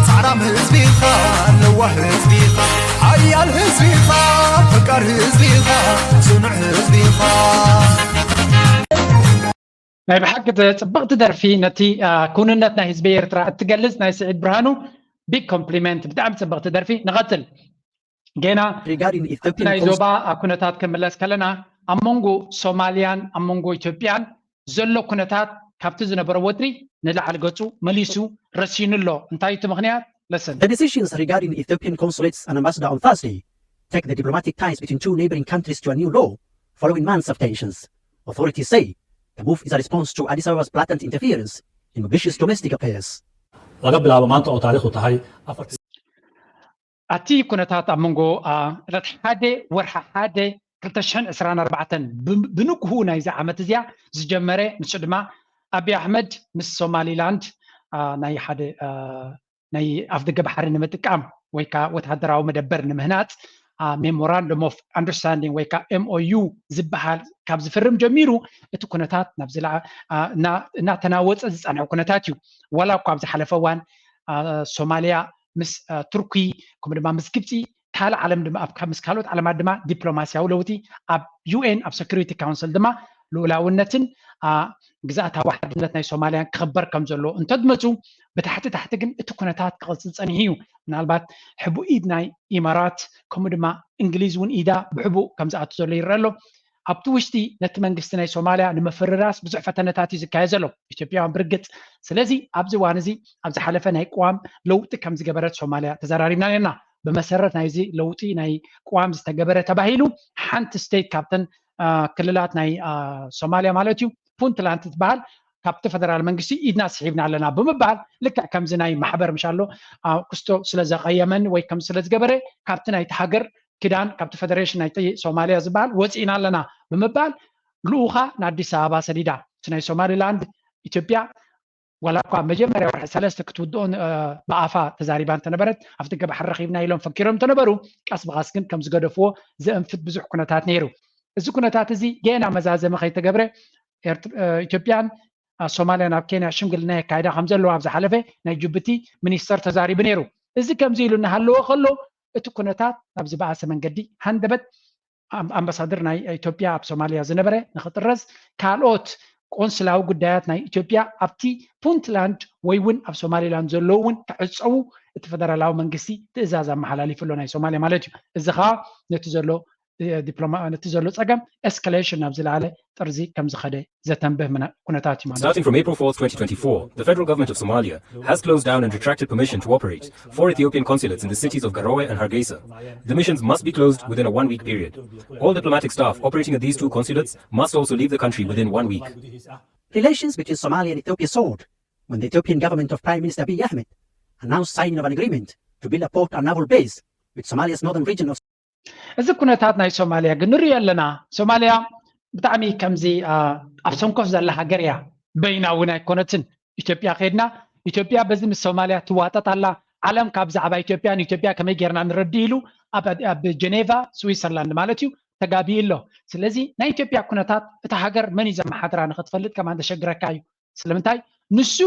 ጻዕራም ህዝቢኻ ለዋህ ህዝቢኻ ሓያል ህዝቢኻ ፈቃር ህዝቢኻ ጽኑዕ ህዝቢኻ ናይ ብሓቂ ጽብቕቲ ደርፊ ነቲ ክውንነት ናይ ህዝቢ ኤርትራ እትገልጽ ናይ ስዒድ ብርሃኑ big compliment ብጣዕሚ ጽብቕቲ ደርፊ ንቐጽል ጌና regarding Ethiopian ናይ cons- ዞባ ኩነታት ክምለስ ከለና ኣብ መንጎ ሶማልያን ኣብ መንጎ ኢትዮጵያን ዘሎ ኩነታት ካብቲ ዝነበረ ወጥሪ ንላዕሊ ገጹ መሊሱ ረሲኑ ኣሎ እንታይ እቲ ምኽንያት ለስን The decisions regarding Ethiopian consulates and ambassador on Thursday take the diplomatic ties between two neighboring countries to a new low following months of tensions. Authorities say the move is a response to Addis Abeba's blatant interference in Mogadishu's domestic affairs. laga bilaabo maanta oo taariikhdu tahay afartii ኣቲ ኩነታት ኣብ መንጎ ዕለት ሓደ ወርሒ ሓደ ክልተ ሽሕን ዕስራን ኣርባዕተን ብንግሁ ናይዚ ዓመት እዚኣ ዝጀመረ ንሱ ድማ ኣብይ ኣሕመድ ምስ ሶማሊላንድ ናይ ሓደ ናይ ኣፍደገ ባሕሪ ንምጥቃም ወይ ከዓ ወታደራዊ መደበር ንምህናፅ memorandum of understanding ወይ ከዓ M O U ዝበሃል ካብ ዝፍርም ጀሚሩ እቲ ኩነታት ናብ ዝለዓ እናተናወፀ ዝፀንሐ ኩነታት እዩ። ዋላ እኳ ኣብ ዝሓለፈ እዋን ሶማሊያ ምስ ቱርኪ ከምኡ ድማ ምስ ግብፂ ካልእ ዓለም ድማ ኣብ ምስ ካልኦት ዓለማት ድማ ዲፕሎማሲያዊ ለውጢ ኣብ U N ኣብ security council ድማ ልኡላውነትን ግዝኣታዊ ሓድነት ናይ ሶማልያን ክኽበር ከም ዘሎ እንተድመፁ ብታሕቲ ታሕቲ ግን እቲ ኩነታት ክቕፅል ፀኒሑ እዩ። ምናልባት ሕቡእ ኢድ ናይ ኢማራት ከምኡ ድማ እንግሊዝ እውን ኢዳ ብሕቡእ ከም ዝኣቱ ዘሎ ይረአ ኣሎ። ኣብቲ ውሽጢ ነቲ መንግስቲ ናይ ሶማልያ ንምፍርራስ ብዙሕ ፈተነታት እዩ ዝካየድ ዘሎ ኢትዮጵያውያን ብርግፅ። ስለዚ ኣብዚ እዋን እዚ ኣብ ዝሓለፈ ናይ ቅዋም ለውጢ ከም ዝገበረት ሶማልያ ተዘራሪብና ነርና። ብመሰረት ናይዚ ለውጢ ናይ ቅዋም ዝተገበረ ተባሂሉ ሓንቲ state ካብተን ክልላት ናይ ሶማልያ ማለት እዩ ፑንትላንድ ትበሃል ካብቲ ፈደራል መንግስቲ ኢድና ስሒብና ኣለና ብምባል ልክዕ ከምዚ ናይ ማሕበር ምሻሎ ክስቶ ስለዘቐየመን ወይ ከም ስለዝገበረ ካብቲ ናይቲ ሃገር ክዳን ካብቲ ፈደሬሽን ናይ ሶማልያ ዝበሃል ወፂእና ኣለና ብምባል ልኡኻ ንኣዲስ ኣበባ ሰዲዳ እቲ ናይ ሶማሊላንድ ኢትዮጵያ ዋላ እኳ መጀመርያ ወርሒ ሰለስተ ክትውድኦ ብኣፋ ተዛሪባ እንተነበረት ኣብቲ ገባሕ ረኺብና ኢሎም ፈኪሮም እንተነበሩ ቀስ ብቐስ ግን ከም ዝገደፍዎ ዘእንፍት ብዙሕ ኩነታት ነይሩ። እዚ ኩነታት እዚ ገና መዛዘሚ ከይተገብረ ኢትዮጵያን ሶማልያን ኣብ ኬንያ ሽምግልና የካይዳ ከም ዘለዋ ኣብ ዝሓለፈ ናይ ጅቡቲ ሚኒስተር ተዛሪቡ ነይሩ። እዚ ከምዚ ኢሉ እናሃለወ ከሎ እቲ ኩነታት ናብ ዝበኣሰ መንገዲ ሃንደበት ኣምባሳደር ናይ ኢትዮጵያ ኣብ ሶማልያ ዝነበረ ንክጥረዝ ካልኦት ቆንስላዊ ጉዳያት ናይ ኢትዮጵያ ኣብቲ ፑንትላንድ ወይ እውን ኣብ ሶማሊላንድ ዘለዉ እውን ክዕፀዉ እቲ ፈደራላዊ መንግስቲ ትእዛዝ ኣመሓላሊፉ ኣሎ ናይ ሶማልያ ማለት እዩ። እዚ ከዓ ነቲ ዘሎ ነቲ ዘሎ ፀገም escalation ናብ ዝለዓለ ጥርዚ ከም ዝኸደ ዘተንብህ ኩነታት እዩ ማለት Starting from April fourth, twenty twenty-four, the federal government of Somalia has closed down and retracted permission to operate four Ethiopian consulates in the cities of Garowe and Hargeisa. The missions must be closed within a one-week period. All diplomatic staff operating at these two consulates must also leave the country within one week. Relations between Somalia and Ethiopia soared when the Ethiopian government of Prime Minister Abiy Ahmed announced signing of an agreement to build a port and naval base with Somalia's northern region of እዚ ኩነታት ናይ ሶማልያ ግን ንሪኦ ኣለና። ሶማልያ ብጣዕሚ ከምዚ ኣብ ሰንኮፍ ዘላ ሃገር እያ። በይና እውን ኣይኮነትን። ኢትዮጵያ ከድና ኢትዮጵያ በዚ ምስ ሶማልያ ትዋጠጥ ኣላ። ዓለም ካብ ዛዕባ ኢትዮጵያ ንኢትዮጵያ ከመይ ጌርና ንረድእ ኢሉ ኣብ ጀኔቫ ስዊሰርላንድ ማለት እዩ ተጋቢኡ ኣሎ። ስለዚ ናይ ኢትዮጵያ ኩነታት እታ ሃገር መን እዩ ዘመሓድራ ንክትፈልጥ ከማን ዘሸግረካ እዩ። ስለምንታይ ንሱ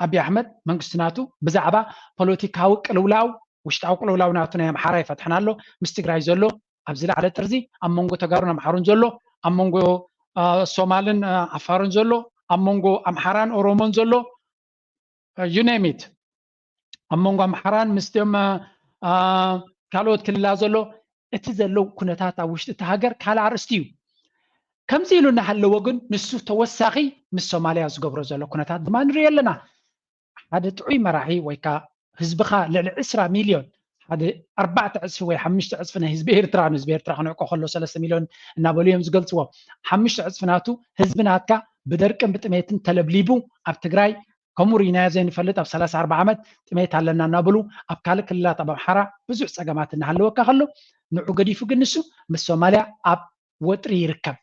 ኣብይ ኣሕመድ መንግስቲ ናቱ ብዛዕባ ፖለቲካዊ ቅልውላው ውሽጣዊ ቅልውላው ናቱ ናይ ኣምሓራ ይፈትሐና ኣሎ ምስ ትግራይ ዘሎ ኣብ ዝለዓለ ጥርዚ ኣብ መንጎ ተጋሩን ኣምሓሩን ዘሎ ኣብ መንጎ ሶማልን ዓፋርን ዘሎ ኣብ መንጎ ኣምሓራን ኦሮሞን ዘሎ you name it ኣብ መንጎ ኣምሓራን ምስቶም ካልኦት ክልላት ዘሎ እቲ ዘሎ ኩነታት ኣብ ውሽጢ እቲ ሃገር ካልእ ኣርእስቲ እዩ። ከምዚ ኢሉ እናሃለወ ግን ንሱ ተወሳኺ ምስ ሶማልያ ዝገብሮ ዘሎ ኩነታት ድማ ንሪኦ ኣለና። ሓደ ጥዑይ መራሒ ወይ ከዓ ህዝብኻ ልዕሊ ዕስራ ሚልዮን፣ ሓደ ኣርባዕተ ዕፅፊ ወይ ሓሙሽተ ዕፅፊ ናይ ህዝቢ ኤርትራ፣ ንህዝቢ ኤርትራ ክንዕቆ ከሎ ሰለስተ ሚልዮን እናበሉ እዮም ዝገልፅዎ። ሓሙሽተ ዕፅፊ ናቱ ህዝቢ ናትካ ብደርቅን ብጥሜትን ተለብሊቡ ኣብ ትግራይ ከምኡ ርኢናዮ ዘይንፈልጥ ኣብ ሰላሳ ኣርባዓ ዓመት ጥሜት ኣለና እናበሉ ኣብ ካልእ ክልላት ኣብ ኣምሓራ ብዙሕ ፀገማት እናሃለወካ ከሎ ንዑ ገዲፉ ግን ንሱ ምስ ሶማልያ ኣብ ወጥሪ ይርከብ።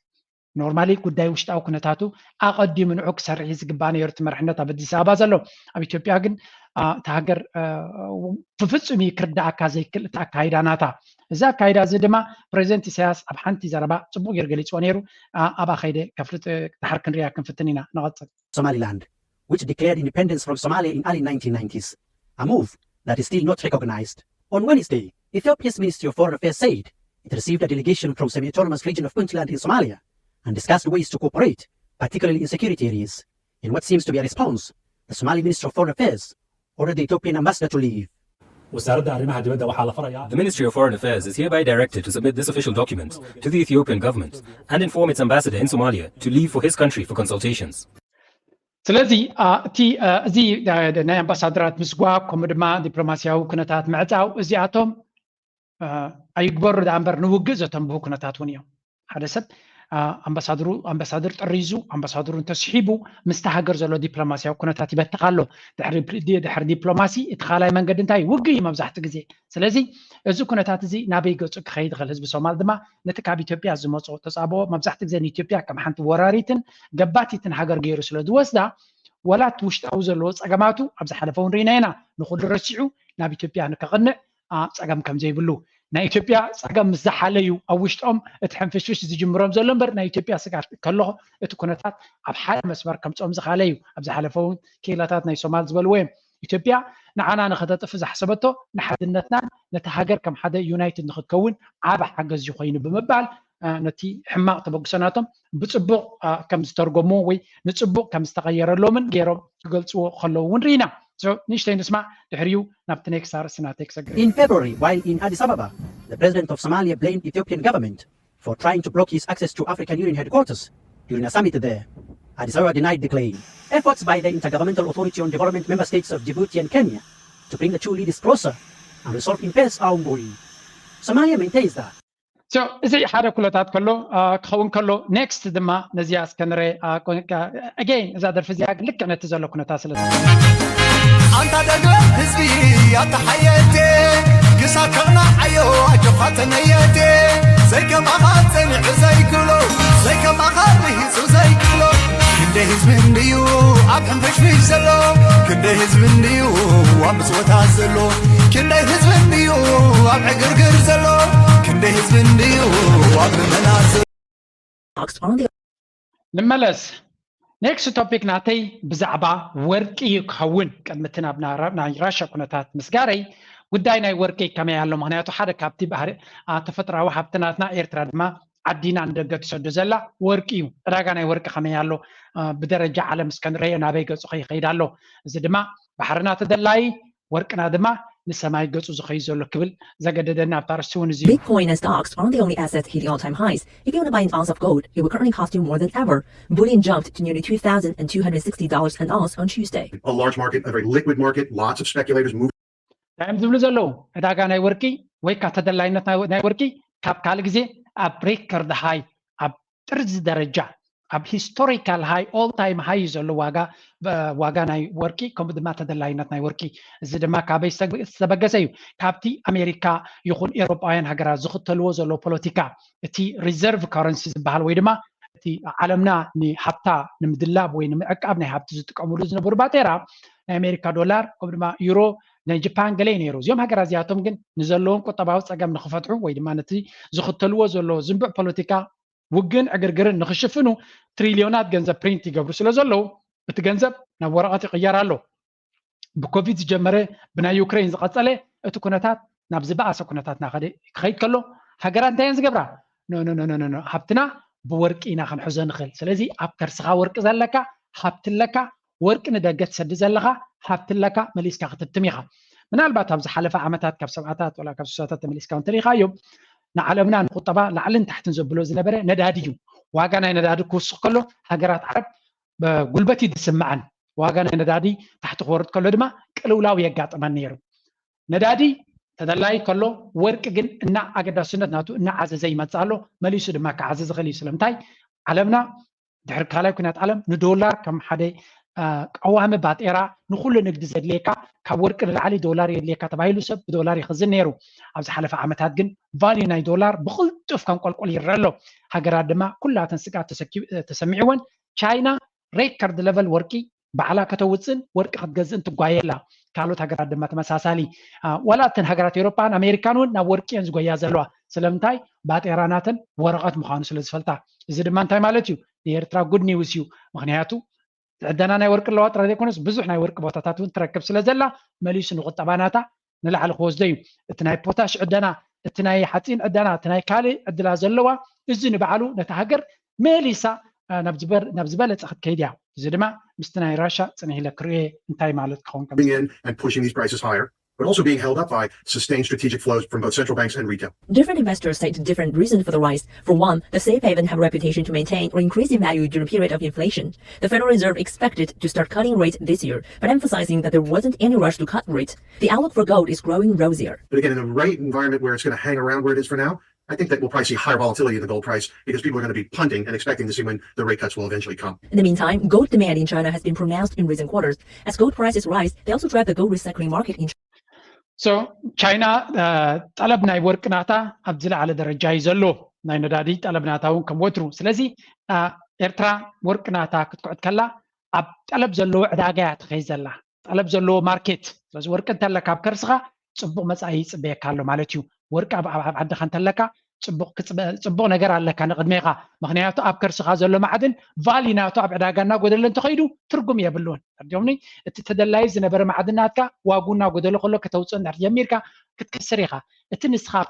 ኖርማሊ ጉዳይ ውሽጣዊ ኩነታቱ ኣቐዲሙ ንዑ ክሰርሕ እዩ ዝግባእ ነይሩ እቲ መርሕነት ኣብ ኣዲስ ኣበባ ዘሎ። ኣብ ኢትዮጵያ ግን እቲ ሃገር ብፍጹም እዩ ክርዳኣካ ዘይክእል እቲ ኣካይዳ ናታ። እዚ ኣካይዳ እዚ ድማ ፕሬዚደንት ኢሳያስ ኣብ ሓንቲ ዘረባ ጽቡቕ ገይሩ ገሊጽዎ ነይሩ። ኣብኣ ከይደ ከፍልጥ ድሓር ክንሪኣ ክንፍትን ኢና። ንቐጽል። Somaliland, which declared independence from Somalia in early nineteen nineties, a move that is still not recognized. On Wednesday, Ethiopia's Ministry of Foreign Affairs said it received a delegation from semi-autonomous region of Puntland in Somalia and discussed ways to cooperate, particularly in security areas. In what seems to be a response, the Somali Ministry of Foreign Affairs ordered the Ethiopian ambassador to leave. wasaaradda arrimaha dibadda waxaa la farayaa The Ministry of Foreign Affairs is hereby directed to submit this official document to the Ethiopian government and inform its ambassador in Somalia to leave for his country for consultations. ስለዚ እቲ እዚ ናይ ኣምባሳደራት ምስጓብ ከምኡ ድማ ዲፕሎማስያዊ ኩነታት ምዕፃው እዚኣቶም ኣይግበሩ ዳኣ እምበር ንውግእ ዘተንብሁ ኩነታት እውን እዮም። ሓደ ሰብ ኣምባሳደሩ ኣምባሳደር ጠሪዙ ኣምባሳደሩ እንተስሒቡ ምስቲ ሃገር ዘሎ ዲፕሎማስያዊ ኩነታት ይበትኽ ኣሎ። ድሕሪ ድሕሪ ዲፕሎማሲ እቲ ካልኣይ መንገዲ እንታይ ውግእ እዩ መብዛሕትኡ ግዜ። ስለዚ እዚ ኩነታት እዚ ናበይ ገፁ ክኸይድ ይኽእል? ህዝቢ ሶማል ድማ ነቲ ካብ ኢትዮጵያ ዝመፆ ተፃብኦ መብዛሕትኡ ግዜ ንኢትዮጵያ ከም ሓንቲ ወራሪትን ገባቲትን ሃገር ገይሩ ስለ ዝወስዳ ዋላ እቲ ውሽጣዊ ዘለዎ ፀገማቱ ኣብ ዝሓለፈ እውን ርኢና ኢና ንኩሉ ረሲዑ ናብ ኢትዮጵያ ንከቕንዕ ፀገም ከም ዘይብሉ ናይ ኢትዮጵያ ፀገም ምስ ዝሓለዩ ኣብ ውሽጦም እቲ ሕንፍሽፍሽ ዝጅምሮም ዘሎ እምበር ናይ ኢትዮጵያ ስጋት ከሎ እቲ ኩነታት ኣብ ሓደ መስመር ከምፅኦም ዝኻለ እዩ። ኣብ ዝሓለፈ እውን ክኢላታት ናይ ሶማል ዝበልዎ እዮም። ኢትዮጵያ ንዓና ንኸተጥፍ ዝሓሰበቶ ንሓድነትናን ነቲ ሃገር ከም ሓደ ዩናይትድ ንኽትከውን ዓቢ ሓገዝ እዩ ኮይኑ ብምባል ነቲ ሕማቕ ተበግሶ ናቶም ብፅቡቕ ከም ዝተርጎምዎ ወይ ንፅቡቕ ከም ዝተቐየረሎምን ገይሮም ክገልፅዎ ከለዉ እውን ርኢና። ንእሽተይ ንስማዕ፣ ድሕሪኡ ናብቲ ኔክስት ኣርእስትና ተክሰግር። In February, while in Addis Ababa, the president of Somalia blamed Ethiopian government for trying to block his access to African Union headquarters during a summit there. Addis Ababa denied the claim. Efforts by the Intergovernmental Authority on Development member states of Djibouti and Kenya to bring the two leaders closer and resolve impairs are ongoing. Somalia maintains that እዚ ሓደ ኩነታት ከሎ ክኸውን ከሎ ኔክስት ድማ ነዚኣ እስከ ንረ ኣገይን እዛ ደርፊ እዚኣ ግን ልክዕ ነቲ ዘሎ ኩነታት ስለ ኣንታ ደገ ህዝቢ ኣተሓየቴ ክሳብ ከቕናዓዮ ኣጆኻ ተመየቴ ዘይከማኻ ጸኒዑ ዘይክሎ ዘይከማኻ ርሂጹ ዘይክሎ ክንደይ ህዝቢ እንድዩ ኣብ ሕንፍሽፍሽ ዘሎ ክንደይ ህዝቢ እንድዩ ኣብ ምጽወታት ዘሎ ክንደይ ህዝቢ እንድዩ ኣብ ዕግርግር ዘሎ ክንደይ ህዝቢ እንድዩ ኣብ ልመና ዘሎ ንመለስ። ኔክስት ቶፒክ ናተይ ብዛዕባ ወርቂ ክኸውን ቅድሚ እቲ ናብ ናይ ራሻ ኩነታት ምስጋረይ ጉዳይ ናይ ወርቂ ከመይ ኣሎ? ምክንያቱ ሓደ ካብቲ ባህሪ ተፈጥራዊ ሃብትናትና ኤርትራ ድማ ዓዲና ንደገ ትሰዶ ዘላ ወርቂ እዩ። ዕዳጋ ናይ ወርቂ ከመይ ኣሎ? ብደረጃ ዓለም እስከ ንረዮ ናበይ ገፁ ከይኸይድ ኣሎ? እዚ ድማ ባሕርና ተደላይ ወርቅና ድማ ንሰማይ ገጹ ዝኸይ ዘሎ ክብል ዘገደደና ኣብታ ኣርእስቲ እውን እዚ እዩ። Bitcoin and stocks aren't the only assets hitting all-time highs. If you want to buy an ounce of gold, it would currently cost you more than ever. Bullion jumped to nearly two thousand and two hundred sixty dollars an ounce on Tuesday. A large market, a very liquid market, lots of speculators moving. እንታይ እዮም ዝብሉ ዘለዉ? ዕዳጋ ናይ ወርቂ ወይ ካ ተደላይነት ናይ ወርቂ ካብ ካልእ ግዜ ኣብ ሬከርድ ሃይ ኣብ ጥርዚ ደረጃ ኣብ ሂስቶሪካል ሃይ ኦል ታይም ሃይ እዩ ዘሎ ዋጋ ዋጋ ናይ ወርቂ ከምኡ ድማ ተደላይነት ናይ ወርቂ። እዚ ድማ ካበይ ዝተበገሰ እዩ? ካብቲ ኣሜሪካ ይኹን ኤሮጳውያን ሃገራት ዝኽተልዎ ዘሎ ፖለቲካ እቲ ሪዘርቭ ካረንሲ ዝበሃል ወይ ድማ እቲ ዓለምና ንሃብታ ንምድላብ ወይ ንምዕቃብ ናይ ሃብቲ ዝጥቀምሉ ዝነበሩ ባጤራ ናይ ኣሜሪካ ዶላር ከምኡ ድማ ዩሮ ናይ ጃፓን ገለ እዩ ነይሩ። እዚኦም ሃገራት እዚኣቶም ግን ንዘለዎም ቁጠባዊ ፀገም ንክፈትሑ ወይ ድማ ነቲ ዝኽተልዎ ዘሎ ዝንቡዕ ፖለቲካ ውግእን ዕግርግርን ንኽሽፍኑ ትሪልዮናት ገንዘብ ፕሪንት ይገብሩ ስለ ዘለዉ እቲ ገንዘብ ናብ ወረቐት ይቕየር ኣሎ። ብኮቪድ ዝጀመረ ብናይ ዩክሬን ዝቐጸለ እቲ ኩነታት ናብ ዝበኣሰ ኩነታት እናኸደ ክኸይድ ከሎ ሃገራት እንታይ እየን ዝገብራ? ኖ ኖ ኖ ኖ ኖ ሃብትና ብወርቂ ኢና ክንሕዞ ንኽእል። ስለዚ ኣብ ከርስኻ ወርቂ ዘለካ ሃብቲ ኣለካ ወርቂ ንደገ ትሰዲ ዘለኻ ሃብቲ ኣለካ መሊስካ ክትትም ኢኻ። ምናልባት ኣብ ዝሓለፈ ዓመታት ካብ ሰብዓታት ወላ ካብ ስሳታት ተመሊስካ እንተሪኢኻዮ ንዓለምና ንቁጠባ ላዕልን ታሕትን ዘብሎ ዝነበረ ነዳዲ እዩ። ዋጋ ናይ ነዳዲ ክውስኽ ከሎ ሃገራት ዓረብ ጉልበት እዩ ዝስምዐን። ዋጋ ናይ ነዳዲ ታሕቲ ክወርድ ከሎ ድማ ቅልውላው የጋጥመን ነይሩ። ነዳዲ ተደላይ ከሎ፣ ወርቂ ግን እና ኣገዳስነት ናቱ እናዓዘዘ ይመጽእ ኣሎ። መሊሱ ድማ ክዓዝዝ ይኽእል እዩ። ስለምንታይ? ዓለምና ድሕሪ ካልኣይ ኩናት ዓለም ንዶላር ከም ሓደ ቀዋሚ ባጤራ፣ ንኩሉ ንግዲ ዘድልየካ፣ ካብ ወርቂ ንላዕሊ ዶላር የድልየካ ተባሂሉ ሰብ ብዶላር ይኽዝን ነይሩ። ኣብ ዝሓለፈ ዓመታት ግን ቫልዩ ናይ ዶላር ብቕልጡፍ ከንቆልቁል ይረአ ኣሎ። ሃገራት ድማ ኩላተን ስግኣት ተሰኪ- ተሰሚዕወን፣ ቻይና ሬከርድ ለቨል ወርቂ ባዕላ ከተውፅን ወርቂ ክትገዝእን ትጓየላ። ካልኦት ሃገራት ድማ ተመሳሳሊ። ዋላ እተን ሃገራት ኤውሮጳን ኣሜሪካን እውን ናብ ወርቂ እየን ዝጎያ ዘለዋ። ስለምንታይ? ባጤራ ናተን ወረቐት ምዃኑ ስለ ዝፈልጣ። እዚ ድማ እንታይ ማለት እዩ? ንኤርትራ ጉድ ኒውስ እዩ። ምክንያቱ ዕደና ናይ ወርቂ ኣለዋ ጥራይ ዘይኮነስ ብዙሕ ናይ ወርቂ ቦታታት እውን ትረክብ ስለ ዘላ፣ መሊሱ ንቁጠባ ናታ ንላዕሊ ክወስዶ እዩ። እቲ ናይ ፖታሽ ዕደና፣ እቲ ናይ ሓፂን ዕደና፣ እቲ ናይ ካልእ ዕድላ ዘለዋ፣ እዚ ንባዕሉ ነታ ሃገር መሊሳ ናብ ዝበለፀ ክትከይድ እያ። እዚ ድማ ምስቲ ናይ ራሻ ፅንሕ ኢለ ክርእዮ እንታይ ማለት ክኸውን ከምዝኽእል and pushing these prices higher, but also being held up by sustained strategic flows from both central banks and retail. Different investors cite different reasons for the rise. For one, the safe haven have a reputation to maintain or increase in value during a period of inflation. The Federal Reserve expected to start cutting rates this year, but emphasizing that there wasn't any rush to cut rates. The outlook for gold is growing rosier. But again, in a rate environment where it's going to hang around where it is for now, I think that we'll probably see higher volatility in the gold price because people are going to be punting and expecting to see when the rate cuts will eventually come. In the meantime, gold demand in China has been pronounced in recent quarters. As gold prices rise, they also drive the gold recycling market in China. So China ጠለብ ናይ ወርቂ ናታ ኣብ ዝለዓለ ደረጃ እዩ ዘሎ። ናይ ነዳዲ ጠለብ ናታ እውን ከም ወትሩ። ስለዚ ኤርትራ ወርቂ ናታ ክትኩዕት ከላ ኣብ ጠለብ ዘለዎ ዕዳጋ እያ ትኸይድ ዘላ። ጠለብ ዘለዎ ማርኬት። ስለዚ ወርቂ እንተለካ ኣብ ከርስኻ ፅቡቕ መፃኢ ይፅበየካ ኣሎ ማለት እዩ። ወርቂ ኣብ ዓድኻ እንተለካ ፅቡቕ ነገር ኣለካ ንቕድሜኻ። ምክንያቱ ኣብ ከርስኻ ዘሎ ማዕድን ቫሊ ናቱ ኣብ ዕዳጋ እናጎደለ እንተኸይዱ ትርጉም የብሉን። ርዲኦምኒ እቲ ተደላዩ ዝነበረ ማዕድን ናትካ ዋጉ እናጎደለ ከሎ ከተውፅእ እንድሕር ጀሚርካ ክትከስር ኢኻ። እቲ ንስኻ ኣብ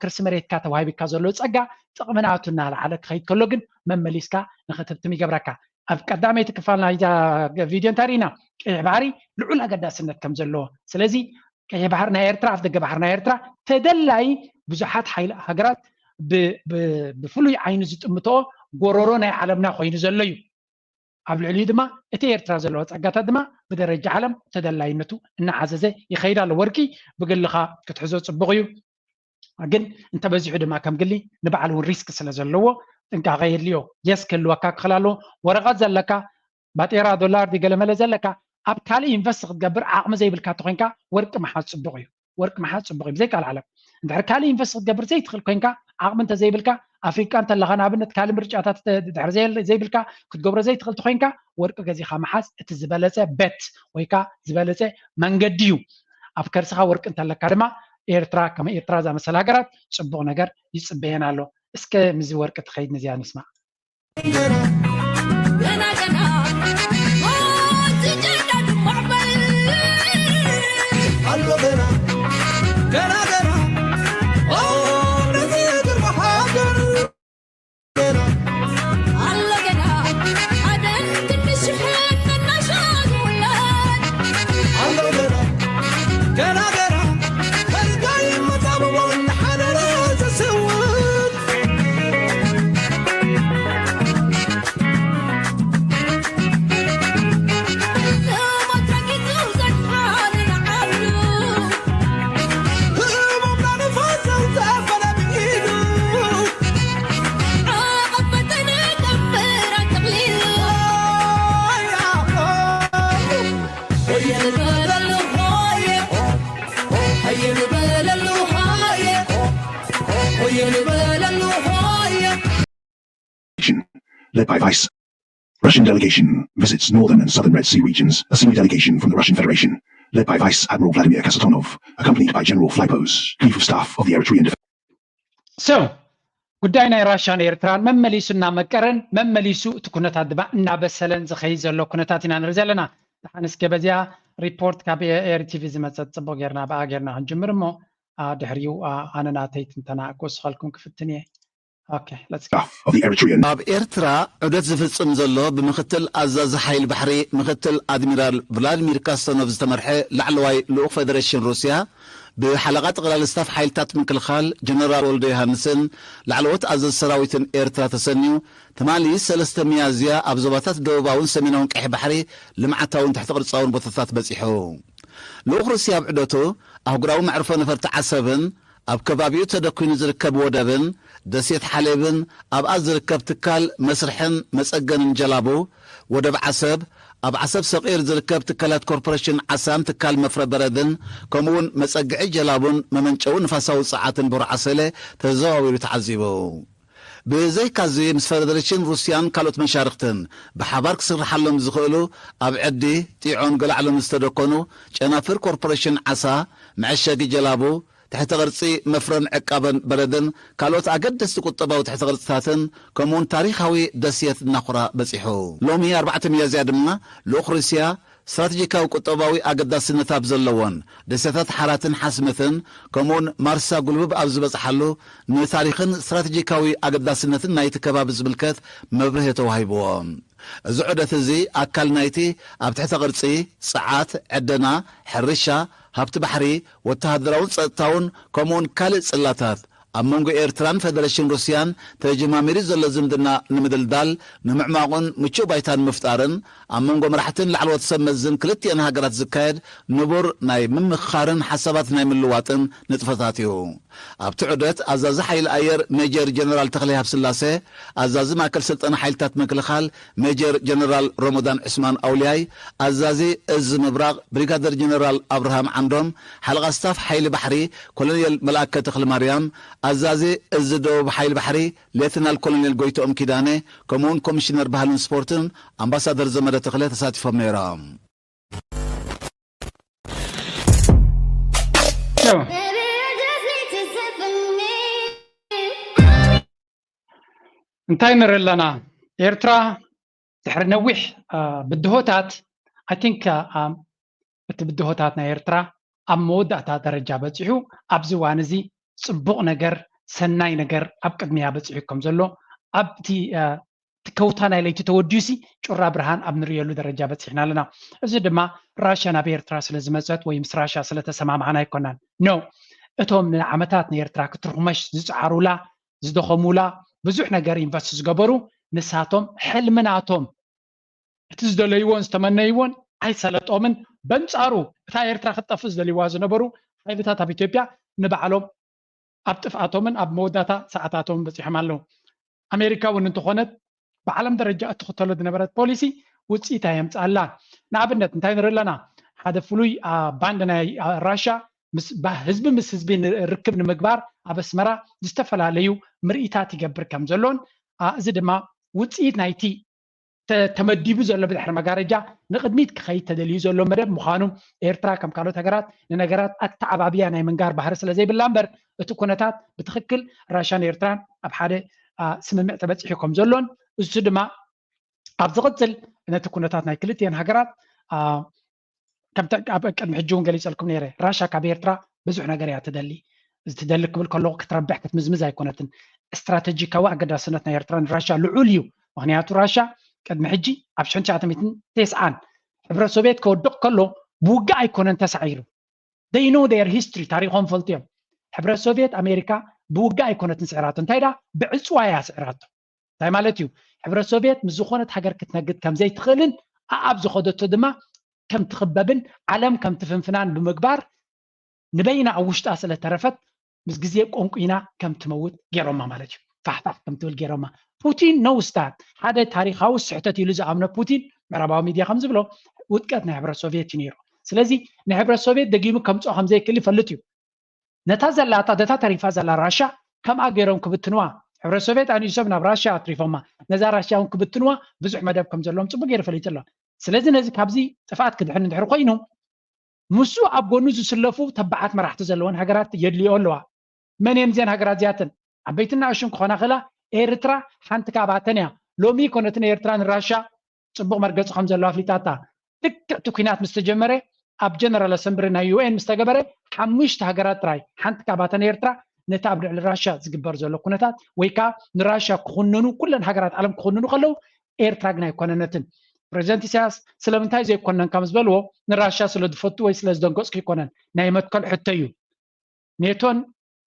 ከርሲ መሬትካ ተዋሂብካ ዘሎ ፀጋ ጥቕሚ ናቱ እናለዓለ ክኸይድ ከሎ ግን መመሊስካ ንኽትብትም ይገብረካ። ኣብ ቀዳመይቲ ክፋል ናይዛ ቪድዮ እንታይ ርኢና? ቀይሕ ባሕሪ ልዑል ኣገዳስነት ከም ዘለዎ። ስለዚ ቀይሕ ባሕሪ ናይ ኤርትራ፣ ኣፍ ደገ ባሕሪ ናይ ኤርትራ ተደላይ ብዙሓት ሓይሊ ሃገራት ብፍሉይ ዓይኒ ዝጥምትኦ ጎረሮ ናይ ዓለምና ኮይኑ ዘሎ እዩ። ኣብ ልዕሊኡ ድማ እቲ ኤርትራ ዘለዎ ጸጋታት ድማ ብደረጃ ዓለም ተደላይነቱ እናዓዘዘ ይኸይድ ኣሎ። ወርቂ ብግልኻ ክትሕዞ ጽቡቕ እዩ። ግን እንተበዚሑ ድማ ከም ግሊ ንባዕሉ እውን ሪስክ ስለ ዘለዎ ጥንቃቐ የድልዮ። የስ ክህልወካ ክኽእል ኣለዎ። ወረቐት ዘለካ ባጤራ ዶላር ድዩ ገለመለ ዘለካ ኣብ ካልእ ኢንቨስት ክትገብር ዓቕሚ ዘይብልካ እንተኾይንካ ወርቂ ምሓዝ ፅቡቕ እዩ። ወርቂ ምሓዝ ፅቡቕ እዩ ብዘይካል ዓለም። እንድሕር ካልእ ኢንቨስት ክትገብር ዘይትኽእል ኮይንካ ዓቕሚ እንተዘይብልካ ኣፍሪቃ እንተለኻ ንኣብነት ካልእ ምርጫታት ድሕር ዘይብልካ ክትገብሮ ዘይትኽእል ተኾይንካ ወርቂ ገዚኻ ምሓዝ እቲ ዝበለፀ ቤት ወይ ከዓ ዝበለፀ መንገዲ እዩ። ኣብ ከርስኻ ወርቂ እንተለካ ድማ ኤርትራ ከም ኤርትራ ዝኣመሰለ ሃገራት ፅቡቕ ነገር ይፅበየን ኣሎ። እስከ ምዚ ወርቂ ትኸይድ ነዚኣ ንስማዕ። led by Vice. Russian delegation visits northern and southern Red Sea regions. A senior delegation from the Russian Federation, led by Vice Admiral Vladimir Kasatonov, accompanied by General Flypos, Chief of Staff of the Eritrean Defense. So ጉዳይ ናይ ራሻን ኤርትራን መመሊሱ እናመቀረን መመሊሱ እቲ ኩነታት ድማ እናበሰለን ዝኸይድ ዘሎ ኩነታት ኢና ንርኢ ዘለና። ደሓን እስከ በዚኣ ሪፖርት ካብ ኤሪ ቲቪ ዝመፀት ፅቡቕ ጌርና ብኣ ጌርና ክንጅምር እሞ ድሕሪኡ ኣነ ናተይ ትንተና ክወስኸልኩም ክፍትን እየ። ኣብ ኤርትራ ዑደት ዝፍጽም ዘሎ ብምክትል ኣዛዚ ሓይሊ ባሕሪ ምክትል ኣድሚራል ቭላድሚር ካስቶኖቭ ዝተመርሐ ላዕለዋይ ልኡኽ ፌደሬሽን ሩስያ ብሓለቓ ጠቕላሊ ስታፍ ሓይልታት ምክልኻል ጀነራል ወልደ ዮሃንስን ላዕለዎት ኣዘዝቲ ሰራዊትን ኤርትራ ተሰንዩ ትማሊ ሰለስተ ሚያዝያ ኣብ ዞባታት ደቡባውን ሰሜናውን ቀይሕ ባሕሪ ልምዓታውን ትሕቲ ቅርጻውን ቦታታት በጺሑ። ልኡኽ ሩስያ ኣብ ዑደቱ ኣህጉራዊ መዕርፎ ነፈርቲ ዓሰብን ኣብ ከባቢኡ ተደኲኑ ዝርከብ ወደብን ደሴት ሓሌብን ኣብኣ ዝርከብ ትካል መስርሕን መጸገንን ጀላቡ፣ ወደብ ዓሰብ፣ ኣብ ዓሰብ ሰቒር ዝርከብ ትካላት ኮርፖሬሽን ዓሳን ትካል መፍረ በረድን ከምኡውን መጸግዒ ጀላቡን መመንጨዊ ንፋሳዊ ጸዓትን ቦርዓሰለ ተዘዋዊሩ ተዓዚቡ። ብዘይካዚ ምስ ፈደረሽን ሩስያን ካልኦት መሻርክትን ብሓባር ክስርሓሎም ዝኽእሉ ኣብ ዕዲ፣ ጢዖን ገላዕሎን ዝተደኮኑ ጨናፍር ኮርፖሬሽን ዓሳ፣ መዐሸጊ ጀላቡ፣ ትሕተ ቅርጺ መፍረን ዕቃበን በረድን ካልኦት ኣገደስቲ ቁጠባዊ ትሕተ ቅርጽታትን ከምኡውን ታሪኻዊ ደሴት ናኹራ በጺሑ። ሎሚ ኣርባዕተ ሚያዝያ ድማ ልኡኽ ሩስያ ስትራቴጂካዊ ቁጠባዊ ኣገዳስነት ኣብ ዘለዎን ደሴታት ሓራትን ሓስመትን ከምኡውን ማርሳ ጉልብብ ኣብ ዝበጽሓሉ ንታሪኽን ስትራቴጂካዊ ኣገዳስነትን ናይቲ ከባቢ ዝምልከት መብርሂ ተዋሂብዎ። እዚ ዑደት እዚ ኣካል ናይቲ ኣብ ትሕተ ቅርጺ፣ ጸዓት፣ ዕደና፣ ሕርሻ፣ ሃብቲ ባሕሪ፣ ወተሃደራውን ጸጥታውን ከምኡውን ካልእ ጽላታት ኣብ መንጎ ኤርትራን ፈደረሽን ሩስያን ተጀማሚሩ ዘሎ ዝምድና ንምድልዳል፣ ንምዕማቑን ምቹእ ባይታ ንምፍጣርን ኣብ መንጎ መራሕትን ላዕለዎት ሰብ መዝን ክልቲአን ሃገራት ዝካየድ ንቡር ናይ ምምኽኻርን ሓሳባት ናይ ምልዋጥን ንጥፈታት እዩ። ኣብቲ ዑደት ኣዛዚ ሓይሊ ኣየር ሜጀር ጀነራል ተኽለ ሃብስላሴ፣ ኣዛዚ ማእከል ስልጠና ሓይልታት ምክልኻል ሜጀር ጀነራል ሮሞዳን ዑስማን ኣውልያይ፣ ኣዛዚ እዚ ምብራቕ ብሪጋደር ጀነራል ኣብርሃም ዓንዶም፣ ሓለቓ ስታፍ ሓይሊ ባሕሪ ኮሎኔል መልኣከ ተኽለማርያም፣ ኣዛዚ እዚ ደቡብ ሓይሊ ባሕሪ ሌተናል ኮሎኔል ጎይትኦም ኪዳነ፣ ከምኡውን ኮሚሽነር ባህልን ስፖርትን ኣምባሳደር ዘመደ ተኽለ ተሳቲፎም ነይሮም። እንታይ ንርኢ ኣለና? ኤርትራ ድሕሪ ነዊሕ ብድሆታት፣ I think፣ እቲ ብድሆታት ናይ ኤርትራ ኣብ መወዳእታ ደረጃ በጺሑ፣ ኣብዚ እዋን እዚ ጽቡቕ ነገር፣ ሰናይ ነገር ኣብ ቅድሚያ በጺሑ ከም ዘሎ ኣብቲ እቲ ከውታ ናይ ለይቲ ተወዲዩሲ ጩራ ብርሃን ኣብ ንርእየሉ ደረጃ በጺሕና ኣለና። እዚ ድማ ራሽያ ናብ ኤርትራ ስለ ዝመጸት ወይ ምስ ራሽያ ስለ ተሰማማዕና ኣይኮናን። ኖ፣ እቶም ንዓመታት ንኤርትራ ክትርኹመሽ ዝጸዓሩላ፣ ዝደኸሙላ፣ ብዙሕ ነገር ኢንቨስት ዝገበሩ፣ ንሳቶም ሕልሚ ናቶም፣ እቲ ዝደለይዎን ዝተመነይዎን ኣይሰለጦምን። በንጻሩ እታ ኤርትራ ክትጠፍእ ዝደልይዋ ዝነበሩ ሓይልታት ኣብ ኢትዮጵያ ንባዕሎም ኣብ ጥፍኣቶምን ኣብ መወዳእታ ሰዓታቶምን በጺሖም ኣለዉ። ኣሜሪካ እውን እንተኾነት ብዓለም ደረጃ እትኽተሎ ዝነበረት ፖሊሲ ውፅኢት ኣየምፅኣላን። ንኣብነት እንታይ ንርኢ ኣለና? ሓደ ፍሉይ ባንድ ናይ ራሻ ህዝቢ ምስ ህዝቢ ርክብ ንምግባር ኣብ ኣስመራ ዝተፈላለዩ ምርኢታት ይገብር ከም ዘሎን እዚ ድማ ውፅኢት ናይቲ ተመዲቡ ዘሎ ብድሕሪ መጋረጃ ንቕድሚት ክኸይድ ተደልዩ ዘሎ መደብ ምዃኑ ኤርትራ ከም ካልኦት ሃገራት ንነገራት ኣተዓባብያ ናይ ምንጋር ባህሪ ስለ ዘይብላ እምበር እቲ ኩነታት ብትኽክል ራሻን ኤርትራን ኣብ ሓደ ስምምዕ ተበፂሑ ከም ዘሎን እሱ ድማ ኣብ ዝቕፅል ነቲ ኩነታት ናይ ክልቲአን ሃገራት ኣብ ቅድሚ ሕጂ እውን ገሊፀልኩም ነይረ። ራሻ ካብ ኤርትራ ብዙሕ ነገር እያ ትደሊ። እዚ ትደሊ ክብል ከለኹ ክትረብሕ ክትምዝምዝ ኣይኮነትን። ስትራተጂካዊ ኣገዳስነት ናይ ኤርትራ ንራሻ ልዑል እዩ። ምክንያቱ ራሻ ቅድሚ ሕጂ ኣብ ሽሕን ትሽዓተ ሚእትን ተስዓን ሕብረት ሶቪየት ከወድቕ ከሎ ብውግእ ኣይኮነን ተሳዒሩ። They know their history፣ ታሪኾም ፈልጡ እዮም። ሕብረት ሶቪየት ኣሜሪካ ብውግእ ኣይኮነትን ስዕራቶ፣ እንታይ ዳ ብዕፅዋ እያ ስዕራቶ። እንታይ ማለት እዩ? ሕብረት ሶቪየት ምስ ዝኾነት ሃገር ክትነግድ ከም ዘይትኽእልን ኣኣብ ዝኸደቶ ድማ ከም ትኽበብን ዓለም ከም ትፍንፍናን ብምግባር ንበይና ኣብ ውሽጣ ስለ ተረፈት ምስ ግዜ ቆንቁይና ከም ትመውት ገይሮማ ማለት እዩ። ፋሕፋሕ ከም ትብል ገይሮማ። ፑቲን no start ሓደ ታሪኻዊ ስሕተት ኢሉ ዝኣምኖ ፑቲን ምዕራባዊ ሚድያ ከም ዝብሎ ውድቀት ናይ ሕብረት ሶቪየት እዩ ነይሩ። ስለዚ ንሕብረት ሶቪየት ደጊሙ ከምፅኦ ከም ዘይክእል ይፈልጥ እዩ። ነታ ዘላታ ነታ ተሪፋ ዘላ ራሻ ከምኣ ገይሮም ክብትንዋ ሕብረት ሶቪየት ኣንኢሶም ናብ ራሽያ ኣትሪፎማ ነዛ ራሽያ እውን ክብትንዋ ብዙሕ መደብ ከም ዘለዎም ፅቡቅ ገይሩ ፈሊጡ ኣሎ። ስለዚ ነዚ ካብዚ ጥፍኣት ክድሕን እንድሕር ኮይኑ ምስ ኣብ ጎኑ ዝስለፉ ተባዓት መራሕቲ ዘለወን ሃገራት የድልዮ ኣለዋ። መን እዮም እዚአን ሃገራት እዚኣተን? ዓበይትን ንኣሽቱን ክኾና ክእላ። ኤርትራ ሓንቲ ካብኣተን እያ። ሎሚ ይኮነትን ኤርትራ ንራሻ ፅቡቅ መርገፂ ከም ዘለዋ ኣፍሊጣታ። ልክዕ እቲ ኲናት ምስ ተጀመረ ኣብ ጀነራል ኣሰምብሊ ናይ ዩ ኤን ምስ ተገበረ ሓሙሽተ ሃገራት ጥራይ ሓንቲ ካብኣተን ኤርትራ ነቲ ኣብ ልዕሊ ራሻ ዝግበር ዘሎ ኩነታት ወይ ከዓ ንራሻ ክኹንኑ ኩለን ሃገራት ዓለም ክኹንኑ ከለዉ ኤርትራ ግን ኣይኮነነትን። ፕሬዚደንት ኢሳያስ ስለምንታይ ዘይኮነንካ ምስ በልዎ ንራሻ ስለ ዝፈቱ ወይ ስለ ዝደንገፅኩ ኣይኮነን ናይ መትከል ሕቶ እዩ። ኔቶን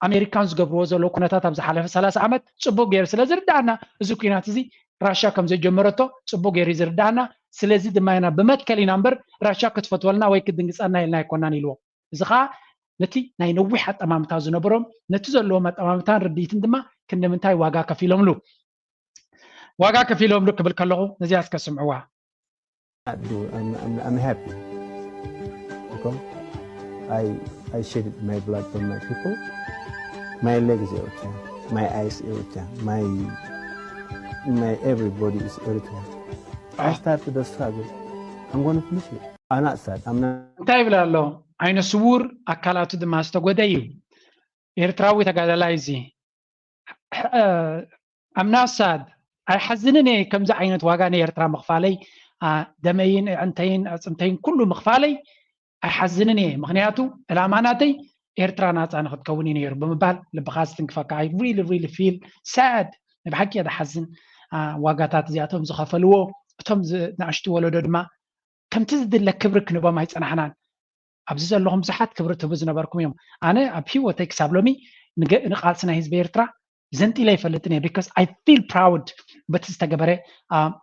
ኣሜሪካን ዝገብርዎ ዘለዉ ኩነታት ኣብ ዝሓለፈ ሰላሳ ዓመት ፅቡቅ ገይሩ ስለ ዝርዳኣና እዚ ኩናት እዚ ራሻ ከም ዘጀመረቶ ፅቡቅ ገይሩ እዩ ዝርዳኣና። ስለዚ ድማ ኢና ብመትከል ኢና እምበር ራሻ ክትፈትወልና ወይ ክትድንግፀና ኢልና ኣይኮናን ኢልዎ። እዚ ከዓ ነቲ ናይ ነዊሕ ኣጠማምታ ዝነበሮም ነቲ ዘለዎም ኣጠማምታን ርድኢትን ድማ ክንደምንታይ ዋጋ ከፊሎምሉ ዋጋ ከፊሎምሉ ክብል ከለኹ ነዚኣ እስከ ስምዕዋ። I'm, I'm, I'm happy because I I shed my blood for my people. My leg is Eritrean. My eyes Eritrean. My my everybody is Eritrean. I started the struggle. I'm going to finish it. I'm not sad. I'm not. እንታይ ይብል ኣሎ? ዓይነ ስውር ኣካላቱ ድማ ዝተጎደ እዩ። ኤርትራዊ ተጋዳላይ እዚ I'm not sad ኣይሓዝንን እየ። ከምዚ ዓይነት ዋጋ ንኤርትራ ምኽፋለይ ደመይን ዕንተይን ዕፅምተይን ኩሉ ምኽፋለይ ኣይሓዝንን እየ። ምክንያቱ ዕላማ ናተይ ኤርትራ ናፃ ንክትከውን እዩ ነይሩ ብምባል ልብካ ዝትንክፈካ። I really really feel sad። ናይ ብሓቂ እየ ዝሓዝን። ዋጋታት እዚኣቶም ዝኸፈልዎ እቶም ንኣሽቱ ወለዶ ድማ ከምቲ ዝድለ ክብሪ ክንቦም ኣይፀናሕናን። ኣብዚ ዘለኹም ብዙሓት ክብሪ ትህቡ ዝነበርኩም እዮም። ኣነ ኣብ ሂወተይ ክሳብ ሎሚ ንቃልሲ ናይ ህዝቢ ኤርትራ ዘንጢለ ኣይፈልጥን እየ። Because I feel proud በቲ ዝተገበረ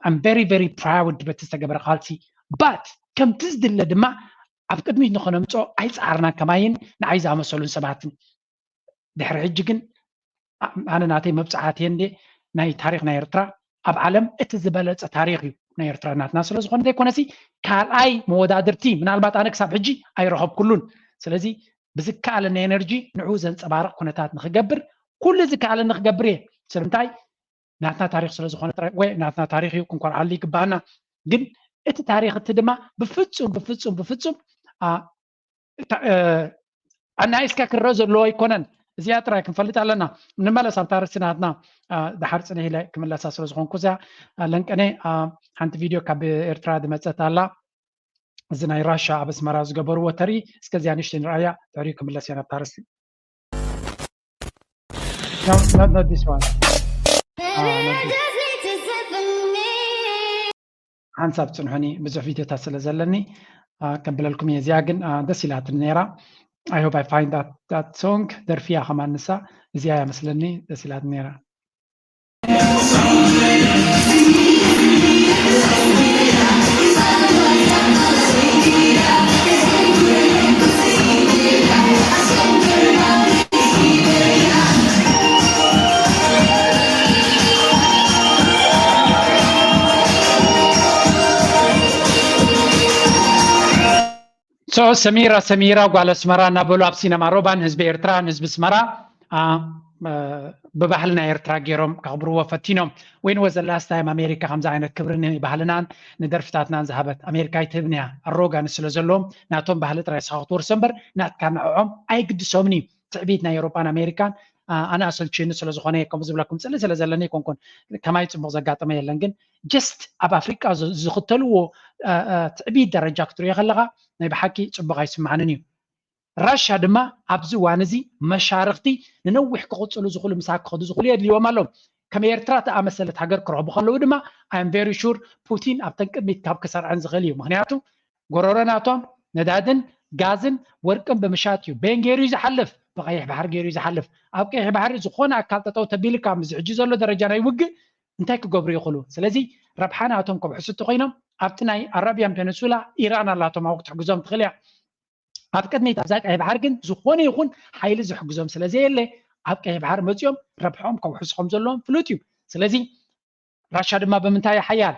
I'm very very proud በቲ ዝተገበረ ቃልሲ። But ከምቲ ዝድለ ድማ ኣብ ቅድሚት ንኸነምፅኦ ኣይፀዓርናን ከማይን ንዓይ ዝኣመሰሉን ሰባትን። ድሕሪ ሕጂ ግን ኣነ ናተይ መብፅዓት እንዴ ናይ ታሪክ ናይ ኤርትራ ኣብ ዓለም እቲ ዝበለፀ ታሪክ እዩ ናይ ኤርትራ ናትና ስለዝኾነ ዘይኮነሲ ካልኣይ መወዳድርቲ ምናልባት ኣነ ክሳብ ሕጂ ኣይረኸብኩሉን። ስለዚ ብዝከኣለኒ ኤነርጂ ንዑ ዘንፀባርቕ ኩነታት ንክገብር ኩሉ ዝከኣለኒ ክገብር እየ። ስለምንታይ ናትና ታሪክ ስለዝኾነ ጥራይ ወይ ናትና ታሪክ እዩ ክንኮርዓሉ ይግባኣና። ግን እቲ ታሪክ እቲ ድማ ብፍፁም ብፍፁም ብፍፁም ኣናይስካ ክረአ ዘለዎ ኣይኮነን። እዚኣ ጥራይ ክንፈልጥ ኣለና። ንመለስ ኣብታ ርእሲ ናትና ድሓር ፅንሕ ኢለ ክምለሳ ስለዝኾንኩ እዚኣ ለንቀነ ሓንቲ ቪድዮ ካብ ኤርትራ ዝመፀት ኣላ። እዚ ናይ ራሻ ኣብ ኣስመራ ዝገበርዎ ተርኢ እስከ እዚኣ ንሽተይ ንርኣያ ድሕሪኡ ክምለስ እየ ናብታ ርእሲ። ሓንሳብ ፅንሑኒ ብዙሕ ቪድዮታት ስለ ዘለኒ ከብለልኩም እየ። እዚኣ ግን ደስ ኢላትኒ ነይራ። I hope I find that, that song ደርፊ እያ ከማን ንሳ እዚኣ እያ መስለኒ ደስ ኢላትኒ ነይራ። So ሰሚራ ሰሚራ ጓል ኣስመራ እናበሉ ኣብ ሲነማ ሮባ ንህዝቢ ኤርትራ ንህዝቢ ኣስመራ ብባህልና ኤርትራ ገይሮም ከኽብርዎ ፈቲኖም። When was the last time ኣሜሪካ ከምዚ ዓይነት ክብሪ ንባህልናን ንደርፍታትናን ዝሃበት? ኣሜሪካ ኣይትህብን እያ። ኣሮጋንስ ስለ ዘለዎም ናቶም ባህሊ ጥራይ ንስኻ ክትወርሶ እምበር ናትካ ንዕዖም ኣይግድሶምን እዩ። ትዕቢት ናይ ኤውሮጳን ኣሜሪካን ኣነ ኣሰልችኒ ስለዝኾነ ከምኡ ዝብለኩም ፅልኢ ስለ ዘለኒ ኣይኮንኩን። ከማይ ፅቡቕ ዘጋጠመ የለን ግን just ኣብ ኣፍሪቃ ዝኽተልዎ ትዕቢት ደረጃ ክትሪኦ ከለኻ ናይ ብሓቂ ፅቡቕ ኣይስምዓንን እዩ። ራሻ ድማ ኣብዚ እዋን እዚ መሻርኽቲ ንነዊሕ ክቕፅሉ ዝኽእሉ ምሳኻ ክኸዱ ዝኽእሉ የድልይዎም ኣለዉ። ከም ኤርትራ ተኣመሰለት ሃገር ክረኽቡ ከለዉ ድማ I am very sure ፑቲን ኣብተን ቅድሚት ካብ ክሰርዐን ዝኽእል እዩ። ምክንያቱ ጎረሮ ናቶም ነዳድን ጋዝን ወርቅን ብምሻጥ እዩ። በየን ገይሩ እዩ ዝሓልፍ? ብቐይሕ ባሕሪ ገይሩ እዩ ዝሓልፍ። ኣብ ቀይሕ ባሕሪ ዝኾነ ኣካል ጠጠው ተቢልካ ምስ ሕጂ ዘሎ ደረጃ ናይ ውግእ እንታይ ክገብሩ ይኽእሉ? ስለዚ ረብሓ ናቶም ከብሕሱ እንተኮይኖም ኣብቲ ናይ ኣራቢያን ፔኒንሱላ ኢራን ኣላቶም ኣብኡ ክትሕግዞም ትኽእል እያ። ኣብ ቅድሚት ኣብዛ ቀይሕ ባሕሪ ግን ዝኾነ ይኹን ሓይሊ ዝሕግዞም ስለ ዘየለ ኣብ ቀይሕ ባሕሪ መፂኦም ረብሕኦም ከውሕሱ ከም ዘለዎም ፍሉጥ እዩ። ስለዚ ራሻ ድማ ብምንታይ ሓያል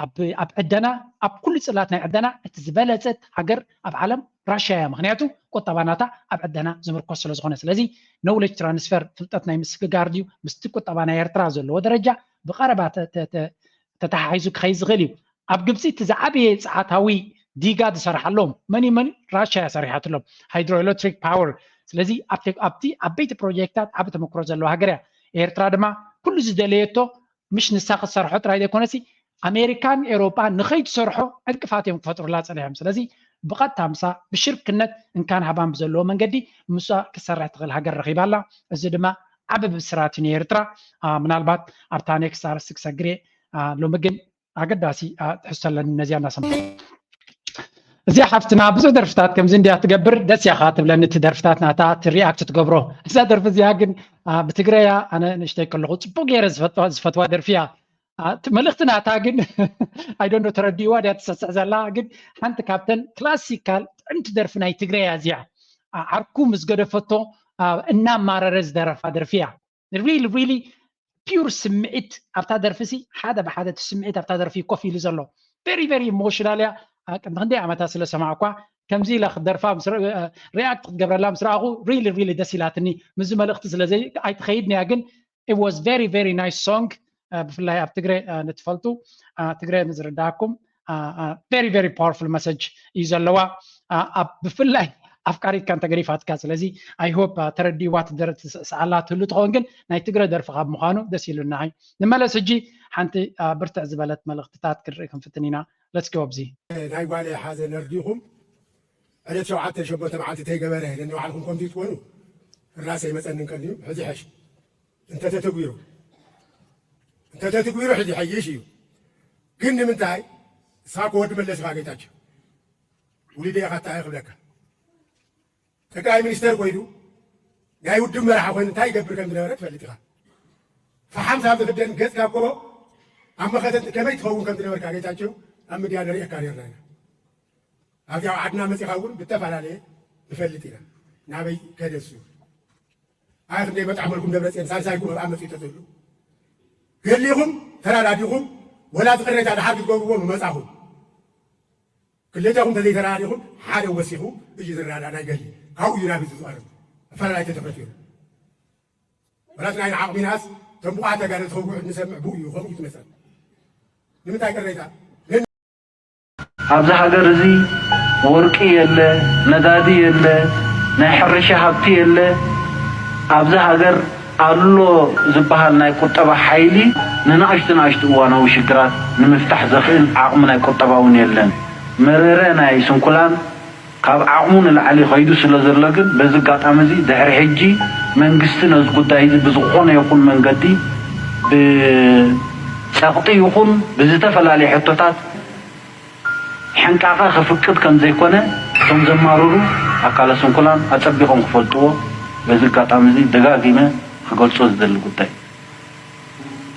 ኣብ ዕደና ኣብ ኩሉ ፅላት ናይ ዕደና እቲ ዝበለፀት ሃገር ኣብ ዓለም ራሻ እያ። ምክንያቱ ቁጠባ ናታ ኣብ ዕደና ዝምርኮስ ስለዝኾነ ስለዚ knowledge transfer ፍልጠት ናይ ምስግጋር ድዩ ምስቲ ቁጠባ ናይ ኤርትራ ዘለዎ ደረጃ ብቀረባ ተተሓሒዙ ክኸይድ ዝኽእል እዩ። ኣብ ግብፂ እቲ ዝዓበየ ፀዓታዊ ዲጋ ዝሰርሓሎም መን መን ራሻ እያ ሰሪሓትሎም hydroelectric power። ስለዚ ኣብቲ ዓበይቲ ፕሮጀክታት ዓብ ተመክሮ ዘለዋ ሃገር እያ። ኤርትራ ድማ ኩሉ ዝደለየቶ ምሽ ንሳ ክትሰርሖ ጥራይ ዘይኮነሲ ኣሜሪካን ኤውሮጳን ንኸይትሰርሖ ዕንቅፋት እዮም ክፈጥሩላ ፀኒሖም። ስለዚ ብቐጥታ ምሳ ብሽርክነት እንካን ሃባን ብዘለዎ መንገዲ ምሳ ክትሰርሕ ትኽእል ሃገር ረኺባ ኣላ። እዚ ድማ ዓቢ ብስራት እዩ ንኤርትራ። ምናልባት ኣብታ ኔክስት ኣርስቲ ክሰግር እየ። ሎሚ ግን ኣገዳሲ ትሕዝቶ ኣለኒ ነዚኣ እናሰምዐ እዚኣ ሓፍትና ብዙሕ ደርፍታት ከምዚ እንዲያ ትገብር ደስ እያ ከዓ ትብለኒ እቲ ደርፍታት ናታ እቲ ሪኣክት ትገብሮ እዛ ደርፊ እዚኣ ግን ብትግረያ ኣነ ንእሽተይ ከለኹ ፅቡቅ ገይረ ዝፈትዋ ደርፊ እያ። መልእክቲ ናታ ግን ኣይዶንዶ ተረዲእዋ ድያ ትሰስዕ ዘላ። ግን ሓንቲ ካብተን ክላሲካል ጥዕምቲ ደርፊ ናይ ትግረ እያ እዚኣ። ዓርኩ ምስ ገደፈቶ እናማረረ ዝደረፋ ደርፊ እያ። ሪሊ ሪሊ ፒውር ስምዒት ኣብታ ደርፊ ሲ ሓደ ብሓደ እቲ ስምዒት ኣብታ ደርፊ ኮፍ ኢሉ ዘሎ። ቨሪ ቨሪ ኢሞሽናል እያ። ቅድሚ ክንደይ ዓመታት ስለ ሰማዕኳ ከምዚ ኢላ ክትደርፋ ሪኣክት ክትገብረላ ምስ ረኣኹ ሪሊ ሪሊ ደስ ኢላትኒ። ምስዚ መልእክቲ ስለዘይ ኣይትኸይድን እያ ግን it was very very nice song። ብፍላይ ኣብ ትግረ ንትፈልጡ ትግረ ንዝርዳእኩም very very powerful message እዩ ዘለዋ። ብፍላይ ኣፍቃሪትካ እንተገዲፋትካ ስለዚ I hope ተረዲእዋ ትደረ ትስዕስዓላ ትህሉ ትኸውን ግን ናይ ትግረ ደርፊ ካብ ምዃኑ ደስ ኢሉና። ንመለስ ሕጂ ሓንቲ ብርትዕ ዝበለት መልእክትታት ክንርኢ ክንፍትን ኢና። Let's go ኣብዚ። ናይ ጓለ ሓዘን ነርዲኹም ዕለት ሸውዓተ ሸሞንተ መዓልቲ ተይገበረ ንባዕልኩም ከምዚ ትኮኑ ራሰይ መፀንን ቀንዩ ሕዚ ሕሽ እንተተተግቢሩ እንተተትግቢሩ ሕዚ ሓይሽ እዩ። ግን ንምንታይ እሳ ከወዲ መለስ ኢኻ ጌታቸው ውሊደ ኢኻ እንታይ ክብለካ ጠቅላይ ሚኒስተር ኮይኑ ናይ ውድብ መራሒ ኮይኑ እንታይ ይገብር ከም ዝነበረ ትፈልጥ ኢኻ። ፈሓም ሳብ ዝክደን ገጽካ እኮ ኣብ መኸተ ከመይ ትኸውን ከም ዝነበርካ ጌታቸው ኣብ ምድያ ንርእየካ ነርና ኢና። ኣብዚኣ ዓድና መጺኻ እውን ብተፈላለየ ንፈልጥ ኢና። ናበይ ከደሱ ኣይ ክንደይ መጣዕመልኩም ደብረፅዮን ሳልሳይኩም ኣብኣ መፂኡ ተዘሉ ገሊኹም ተራዳዲኹም ወላ ዝቅሬታ ድሓር ክትገብርዎ ምመፃኹም ክልተኹም ተዘይተራዳዲኹም ሓደ ወሲኹ እዩ ዝረዳዳ ናይ ገሊ ካብኡ እዩ ናብዚ ዝቐርብ ኣፈላላይ ተተፈጢሩ ወላት ናይ ዓቕሚናስ ተንቡቓ ተጋደ ዝኸውዕ ንሰምዕ ብኡ እዩ ከምኡ እዩ ትመስል ንምንታይ ቅሬታ ኣብዚ ሃገር እዚ ወርቂ የለ፣ ነዳዲ የለ፣ ናይ ሕርሻ ሃብቲ የለ። ኣብዚ ሃገር ኣሎ ዝበሃል ናይ ቁጠባ ሓይሊ ንንኣሽቱ ንኣሽቱ እዋናዊ ሽግራት ንምፍታሕ ዘኽእል ዓቕሚ ናይ ቁጠባ እውን የለን። መረረ ናይ ስንኩላን ካብ ዓቕሙ ንላዕሊ ከይዱ ስለ ዘሎ ግን በዚ ኣጋጣሚ እዚ ድሕሪ ሕጂ መንግስቲ ነዚ ጉዳይ እዚ ብዝኾነ ይኹን መንገዲ ብፀቕጢ ይኹን ብዝተፈላለየ ሕቶታት ሕንቃቐ ከፍቅድ ከም ዘይኮነ እቶም ዘማርሩ ኣካለ ስንኩላን ኣጸቢቖም ክፈልጥዎ በዚ ኣጋጣሚ እዚ ደጋጊመ ክገልጾ ዝደሊ ጉዳይ እዩ።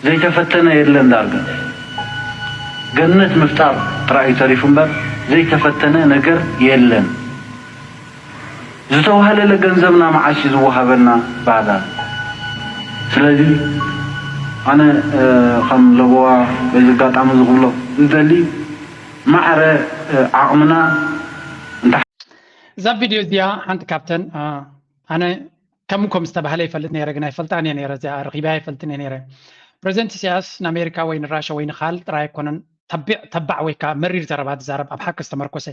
ዘይተፈተነ የለን ዳርጋ ገነት ምፍጣር ጥራይ እዩ ተሪፉ እምበር ዘይተፈተነ ነገር የለን። ዝተዋህለለ ገንዘብና መዓስ እዩ ዝወሃበና ባዳ። ስለዚ ኣነ ከም ለበዋ በዚ ኣጋጣሚ ዝኽብሎ ዝደሊ ማዕረ ዓቕምና እንተ እዛ ቪድዮ እዚኣ ሓንቲ ካብተን ኣነ ከም ከም ዝተባህለ ይፈልጥ ነይረ ግን ኣይፈልጣን እየ ነይረ እዚኣ ረኺበያ ኣይፈልጥን እየ ነይረ። ፕሬዚደንት ኢሳያስ ንኣሜሪካ ወይ ንራሻ ወይ ንኻል ጥራይ ኣይኮነን ተባዕ ወይ ከዓ መሪር ዘረባ ዝዛረብ ኣብ ሓቂ ዝተመርኮሰ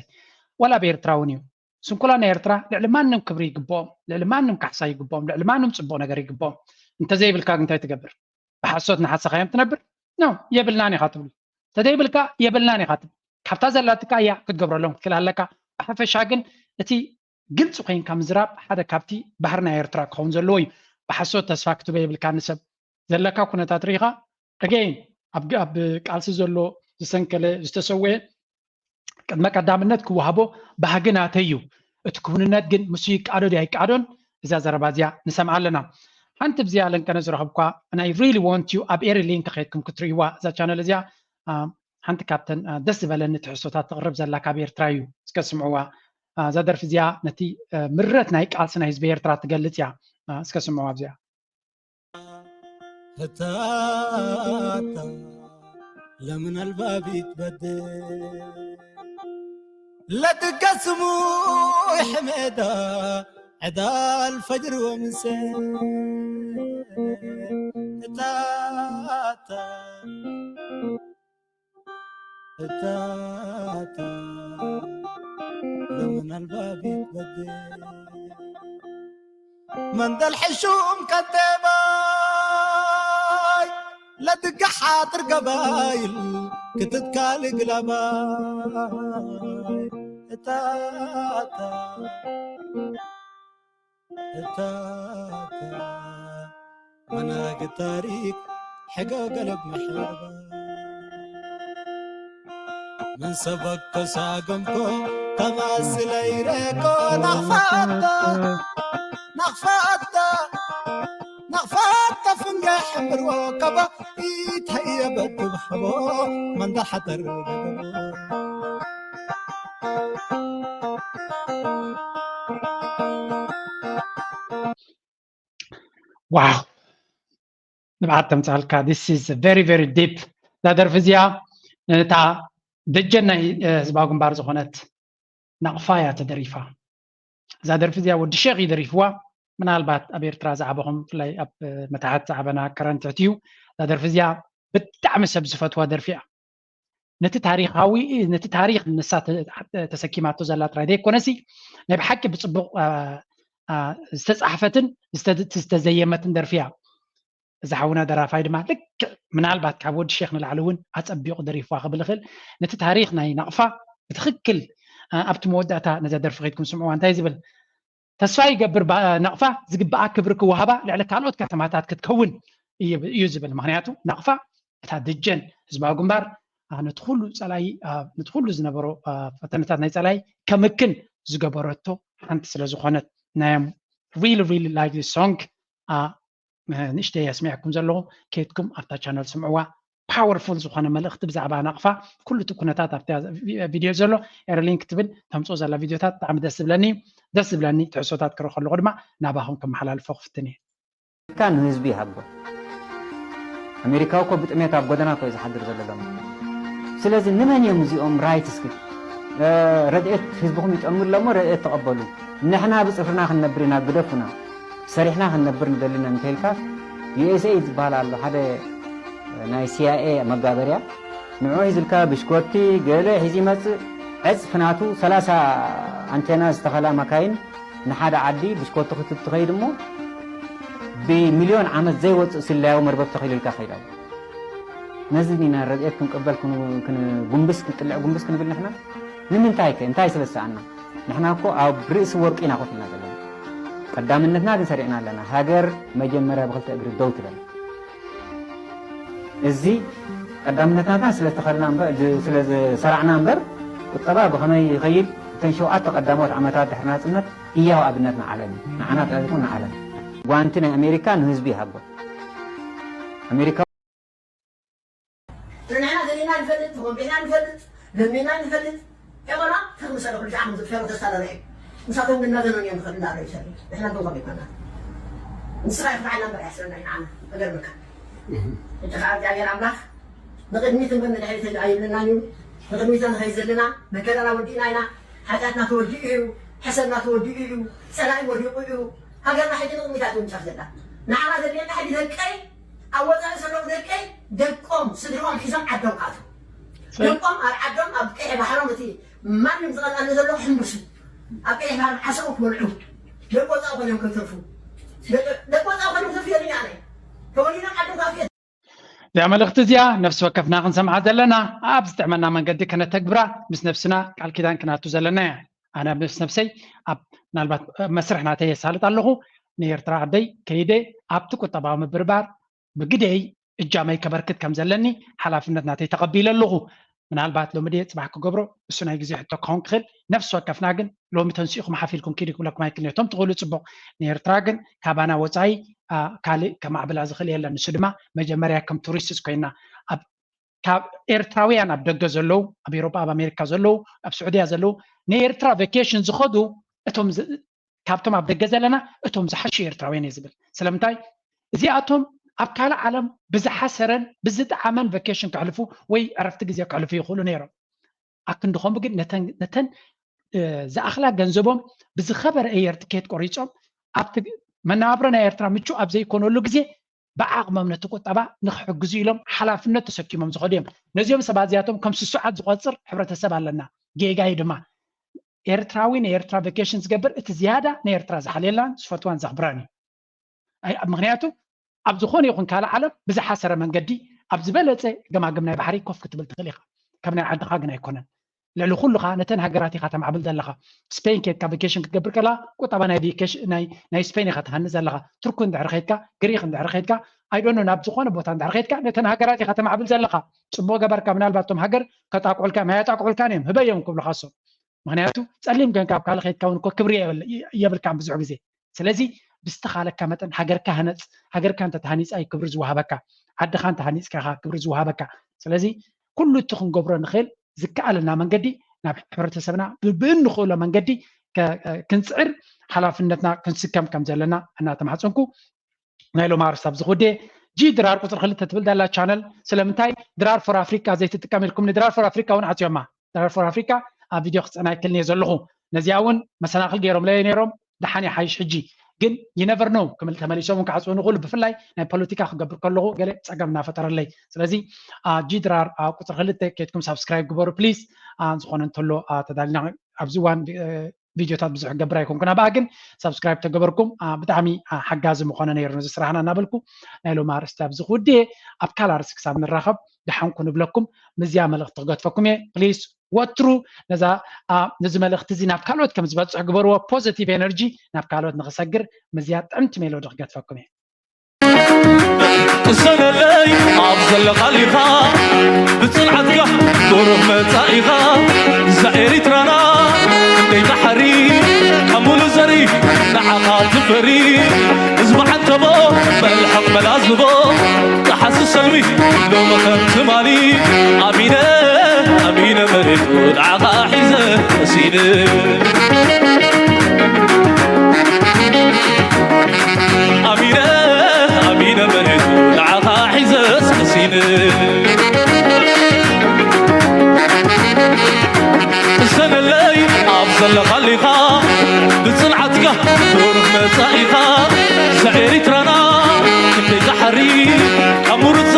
ዋላ ኣብ ኤርትራ እውን እዩ። ስንኩላን ናይ ኤርትራ ልዕሊ ማንም ክብሪ ይግብኦም፣ ልዕሊ ማንም ካሕሳ ይግብኦም፣ ልዕሊ ማንም ፅቡቕ ነገር ይግብኦም። እንተዘይብልካ ግን እንታይ ትገብር? ብሓሶት እናሓሰኻዮም ትነብር? ኖ የብልናን ኢኻ ትብሉ። እንተዘይብልካ የብልናን ኢኻ ትብል። ካብታ ዘላትካ እያ ክትገብረሎም ክትክእል ኣለካ። ብሓፈሻ ግን እቲ ግልፂ ኮይንካ ምዝራብ ሓደ ካብቲ ባህሪ ናይ ኤርትራ ክኸውን ዘለዎ እዩ። ብሓሶት ተስፋ ክትህቦ የብልካ ንሰብ። ዘለካ ኩነታት ርኢኻ ኣገይን ኣብ ቃልሲ ዘሎ ዝሰንከለ ዝተሰወየ ቅድመ ቀዳምነት ክወሃቦ ባህጊ ናተይ እዩ። እቲ ክውንነት ግን ምስ ይቃዶ ድያ ይቃዶን እዛ ዘረባ እዚኣ ንሰምዓ ኣለና። ሓንቲ ብዚኣ ለንቀነ ዝረኸብኳ ናይ ሪሊ ወንት ዩ ኣብ ኤሪ ሊንክ ከይድኩም ክትርእይዋ እዛ ቻነል እዚኣ ሓንቲ ካብተን ደስ ዝበለኒ ትሕዝቶታት ትቕርብ ዘላ ካብ ኤርትራ እዩ። እስከ ስምዕዋ። እዛ ደርፊ እዚኣ ነቲ ምረት ናይ ቃልሲ ናይ ህዝቢ ኤርትራ ትገልጽ እያ። እስከ ስምዕዋ ኣብዚኣ። እታታ ለምን ኣልባቢት በደ ለትገስሙ ይሕመዳ ዕዳል ፈጅር ወምሰ እታታ እታታ ለምን ኣልባቢት በደ መንደል ሕሹም ከንቴባይ ለትገሓ ትርገባይል ክትትካል ግላባይ እታታ እታታ መናግ ታሪክ ሕገ ገለብ መሕበርባ ምን ሰበኮ ሳገምኮ ተማስለይ ረኮ ናኽፋታ ናኽፋታ ናኽፋታ ፍንገ ሕምርዎ ካባ ኢታይ የበድብ ሓቦ መንዳ ሓጠር ገደቦ። ዋው ንብዓት ተምፃልካ። This is very very deep። እዛ ደርፊ እዚኣ ነታ ደጀን ናይ ህዝባዊ ግንባር ዝኾነት ናቕፋ እያ ተደሪፋ። እዛ ደርፊ እዚኣ ወዲ ሼክ እዩ ደሪፍዋ። ምናልባት ኣብ ኤርትራ ዝዓበኹም ብፍላይ ኣብ መታሕት ዝዓበና ከረን ትሕት እዩ። እዛ ደርፊ እዚኣ ብጣዕሚ ሰብ ዝፈትዋ ደርፊ እያ። ነቲ ታሪኻዊ ነቲ ታሪኽ ንሳ ተሰኪማቶ ዘላ ጥራይ ዘይኮነሲ ናይ ብሓቂ ብፅቡቕ ዝተፃሕፈትን ዝተዘየመትን ደርፊ እያ። እዚ ሓውና ደራፋይ ድማ ልክዕ ምናልባት ካብ ወዲ ሼክ ንላዕሊ እውን ኣፀቢቑ ደሪፍዋ ክብል ይኽእል። ነቲ ታሪኽ ናይ ናቕፋ ብትኽክል ኣብቲ መወዳእታ ነዛ ደርፊ ከይድኩም ስምዕዋ እንታይ ዝብል ተስፋ ይገብር ናቕፋ ዝግበኣ ክብሪ ክወሃባ ልዕሊ ካልኦት ከተማታት ክትከውን እዩ ዝብል። ምክንያቱ ናቕፋ እታ ደጀን ህዝባዊ ግንባር ነቲ ኩሉ ፀላኢ ነቲ ኩሉ ዝነበሮ ፈተነታት ናይ ፀላኢ ከምክን ዝገበረቶ ሓንቲ ስለዝኾነት ናይ really really like this song ንእሽተይ ኣስሚዐኩም ዘለኹ። ከይድኩም ኣብታ ቻነል ስምዕዋ። ፓወርፉል ዝኾነ መልእኽቲ ብዛዕባ ናቕፋ ኩሉ እቲ ኩነታት ኣብቲ ቪድዮ ዘሎ ኤርሊንክ ትብል ተምፅኦ ዘላ ቪድዮታት ብጣዕሚ ደስ ዝብለኒ ደስ ዝብለኒ ትሕሶታት ክረኸ ኣለኹ ድማ ናባኹም ከመሓላልፎ ክፍትን እየ። ኣሜሪካ ንህዝቢ ይሃቦ። ኣሜሪካዊ እኮ ብጥሜት ኣብ ጎደና እኮ እዩ ዝሓድር ዘሎ ሎሚ። ስለዚ ንመን እዮም እዚኦም ራይትስ ግን ረድኤት ህዝብኹም ይጠሙ ኣለሞ ረድኤት ተቐበሉ። ንሕና ብፅፍርና ክንነብር ኢና ግደፉና። ሰሪሕና ክንነብር ንደሊ ኢና እንተኢልካ ዩኤስኤ ዝበሃል ኣሎ ሓደ ናይ ሲኣይኤ መጋበርያ ንዑ ሒዝልካ ብሽኮቲ ገለ ሒዙ ይመፅእ ዕፅፊ ናቱ ሰላሳ ኣንቴና ዝተኸላ መካይን ንሓደ ዓዲ ብሽኮቲ ክትብ ትኸይድ እሞ ብሚልዮን ዓመት ዘይወፅእ ስለያዊ መርበብ ተኺሉልካ ከይድ ኣሎ። ነዚ ኢና ረድኤት ክንቅበል ጉንብስ ክንጥልዕ ጉንብስ ክንብል ንሕና ንምንታይ ከ እንታይ ስለ ዝሰኣና? ንሕና እኮ ኣብ ርእሲ ወርቂ ኢና ኮፍ ኢልና ዘለና። ቀዳምነትና ግን ሰሪዕና ኣለና። ሃገር መጀመርያ ብክልተ እግሪ ደው ትበል። እዚ ቀዳምነትና ስለ ዝተኸልና እምበር ስለ ዝሰራዕና እምበር ቁጠባ ብኸመይ ይኸይድ እተን ሸውዓተ ቀዳሞት ዓመታት ድሕሪ ናጽነት ህያው ኣብነት ንዓለም እዩ። ንዓና ጥራይ ዘይኮነ ንዓለም። ጓንቲ ናይ ኣሜሪካ ንህዝቢ ይሃቦ። ኣሜሪካ ንሕና ደሊና ንፈልጥ፣ ተኾንቢሕና ንፈልጥ፣ ለሚና ንፈልጥ። ኤቆና ተኽምሰለ ኩሉ ሻዕ ምዝእ ፈሮ ተሳለለ እዩ። ንሳቶም ግን እናዘነኑ እዮም ዝኸዱ እንዳበሉ ይሰዱ። ንሕና ግን ኮሚትመና ንስኻ ይፍትሓልና እምበር ኣያስረና እዩ ንዓና። እገርምካ። ሕጂ ከዓ እግዚኣብሔር ኣምላኽ ንቕድሚት እምበር ንድሕሪት ኣይብለናን እዩ። ንቕድሚት ንኸይድ ዘለና መከራና ወዲእና ኢና። ሓጢኣትና ተወዲኡ እዩ። ሕሰብና ተወዲኡ እዩ። ፀላኢ ወዲቑ እዩ። ሃገርና ሕጂ ንቕድሚት እያ ትውንጨፍ ዘላ። ንዓና ዘድልየና ሕጂ ደቀይ ኣብ ወፃኢ ዘለዉ ደቀይ ደቆም ስድርኦም ሒዞም ዓዶም ክኣትዉ ደቆም ኣብ ዓዶም ኣብ ቀይሕ ባሕሮም እቲ ማንም ዝቐልኣሉ ዘሎ ክሕምብሱ ኣብ ቀይሕ ባሕሮም ዓሰቡ ክበልዑ ደቂ ወፃኢ ኮይኖም ከይተርፉ ደቂ ወፃኢ ኮይኖም ከይተርፉ የድልያ ኣነ ተወሊዶም ዓዶም ክኣትዉ እዚኣ መልእኽቲ እዚኣ ነፍሲ ወከፍና ክንሰምዓ ዘለና ኣብ ዝጥዕመና መንገዲ ከነተግብራ ምስ ነፍስና ቃል ኪዳን ክናቱ ዘለና እያ። ኣነ ምስ ነብሰይ ኣብ ምናልባት መስርሕ ናተይ የሳልጥ ኣለኹ ንኤርትራ ዓደይ ከይደ ኣብቲ ቁጠባዊ ምብርባር ብግደይ እጃመይ ከበርክት ከም ዘለኒ ሓላፍነት ናተይ ተቐቢለ ኣለኹ። ምናልባት ሎሚ ድየ ፅባሕ ክገብሮ እሱ ናይ ግዜ ሕቶ ክኸውን ክኽእል። ነፍሲ ወከፍና ግን ሎሚ ተንሲእኹም ሓፍ ኢልኩም ኪዱ ክብለኩም ኣይክእል። እቶም ትኽእሉ ፅቡቕ። ንኤርትራ ግን ካባና ወፃኢ ካልእ ከማዕብላ ዝኽእል የለን። ንሱ ድማ መጀመርያ ከም ቱሪስትስ ኮይና ኣብ ካብ ኤርትራውያን ኣብ ደገ ዘለዉ ኣብ ኤሮጳ ኣብ ኣሜሪካ ዘለዉ ኣብ ስዑድያ ዘለዉ ንኤርትራ ቨኬሽን ዝኸዱ እቶም ካብቶም ኣብ ደገ ዘለና እቶም ዝሓሹ ኤርትራውያን እየ ዝብል። ስለምንታይ እዚኣቶም ኣብ ካልእ ዓለም ብዝሓሰረን ብዝጠዓመን ቨኬሽን ከሕልፉ ወይ ዕረፍቲ ግዜ ከሕልፉ ይኽእሉ ነይሮም። ኣክንድኸም ግን ነተን ዝኣኽላ ገንዘቦም ብዝኸበረ ኤየር ትኬት ቆሪፆም ኣብቲ መነባብሮ ናይ ኤርትራ ምቹእ ኣብ ዘይኮነሉ ግዜ ብዓቕሞም ነቲ ቁጠባ ንክሕግዙ ኢሎም ሓላፍነት ተሰኪሞም ዝኸዱ እዮም። ነዚኦም ሰባት እዚኣቶም ከም ስሱዓት ዝቆፅር ሕብረተሰብ ኣለና። ጌጋ እዩ ድማ። ኤርትራዊ ንኤርትራ ቨኬሽን ዝገብር እቲ ዝያዳ ንኤርትራ ዝሓልየላን ዝፈትዋን ዘኽብራን እዩ። ምክንያቱ ኣብ ዝኾነ ይኹን ካልእ ዓለም ብዝሓሰረ መንገዲ ኣብ ዝበለፀ ገማግም ናይ ባሕሪ ኮፍ ክትብል ትኽእል ኢኻ። ከም ናይ ዓድኻ ግን ኣይኮነን። ልዕሊ ኩሉ ከዓ ነተን ሃገራት ኢኻ ተማዕብል ዘለኻ። ስፔን ኬድካ ቨኬሽን ክትገብር ከላ ቁጠባ ናይ ስፔን ኢኻ ትሃንፅ ዘለኻ። ቱርክ እንድሕር ኸይድካ ግሪክ እንድሕር ኸይድካ ኣይዶኖ ናብ ዝኾነ ቦታ እንድሕር ኸይድካ ነተን ሃገራት ኢኻ ተማዕብል ዘለኻ። ፅቡቕ ገበርካ። ምናልባት እቶም ሃገር ከጣቁዕልካ ማይ ኣጣቁዕልካን እዮም ህበዮም ክብሉኻ እሶም። ምክንያቱ ፀሊም ገንካ ኣብ ካልእ ከይድካ እውን እኮ ክብሪ የብልካን ብዙሕ ግዜ። ስለዚ ብዝተኻለካ መጠን ሃገርካ ህነፅ። ሃገርካ እንተተሃኒፃ እዩ ክብሪ ዝወሃበካ። ዓድኻ እንተሃኒፅካ ኢኻ ክብሪ ዝወሃበካ። ስለዚ ኩሉ እቲ ክንገብሮ ንኽእል ዝከኣለና መንገዲ ናብ ሕብረተሰብና ብእንኽእሎ መንገዲ ክንፅዕር ሓላፍነትና ክንስከም ከም ዘለና እናተማሕፀንኩ ናይ ሎሚ ኣርእስቲ ኣብዚ ክውድእ። ጂ ድራር ቁፅሪ ክልተ ትብል ዳላ ቻነል ስለምንታይ ድራር ፎር ኣፍሪካ ዘይትጥቀም ኢልኩም ንድራር ፎር ኣፍሪካ እውን ዓፅዮማ። ድራር ፎር ኣፍሪካ ኣብ ቪድዮ ክፅዕና ይክልኒ እየ ዘለኹ። ነዚኣ እውን መሰናክል ገይሮም ለየ ነይሮም። ደሓን ይሓይሽ ሕጂ። ግን you never know ክምል ተመሊሶም እውን ክዓፅውኒ ይኽእሉ። ብፍላይ ናይ ፖለቲካ ክገብር ከለኹ ገለ ፀገም እናፈጠረለይ። ስለዚ ጂ ድራር ቁፅሪ ክልተ ከድኩም ሳብስክራይብ ግበሩ ፕሊዝ። ዝኾነ እንተሎ ተዳልና ኣብዚ እዋን ቪድዮታት ብዙሕ ገብር ኣይኮንኩን። ኣብኣ ግን ሳብስክራይብ ተገበርኩም ብጣዕሚ ሓጋዚ ምኾነ ነይሩ ነዚ ስራሕና እናበልኩ ናይ ሎም ኣርእስቲ ኣብዚ ክውድየ። ኣብ ካል ኣርእስቲ ክሳብ ንራኸብ ደሓንኩ ንብለኩም። ምዝያ መልእኽቲ ክገድፈኩም እየ። ፕሊስ ወትሩ ነዛ ነዚ መልእኽቲ እዚ ናብ ካልኦት ከም ዝበፅሕ ግበርዎ። ፖዘቲቭ ኤነርጂ ናብ ካልኦት ንክሰግር ምዝያ ጥዕምቲ ሜሎዲ ክገድፈኩም እየ። ቅሰነለይ ኣብ ዘለኻሊኻ ብፅንዓትካ ብሩህ መፃኢኻ እዛ ኤሪትራና ክንደይ ተሓሪ ካብ ሙሉ ዘሪ ንዓኻ ትፈሪ ህዝቢ ዓንተቦ መልሕቕ መላዝቦ ጠሓሲ ሰልሚ ሎሚ ከም ትማሊ ኣሚነ ኣሚነ መሬት ንዓኻ ሒዘ መሲነ ኣሚነ ኣሚነ መሬት ንዓኻ ሒዘ ስቅሲነ ሰነለይ ኣብ ዘለኻሊኻ ብፅንዓትካ ብሩህ መፃኢኻ ዘኤሪትራና ክንደይ ዝሓሪ ካብ ሙሩፅ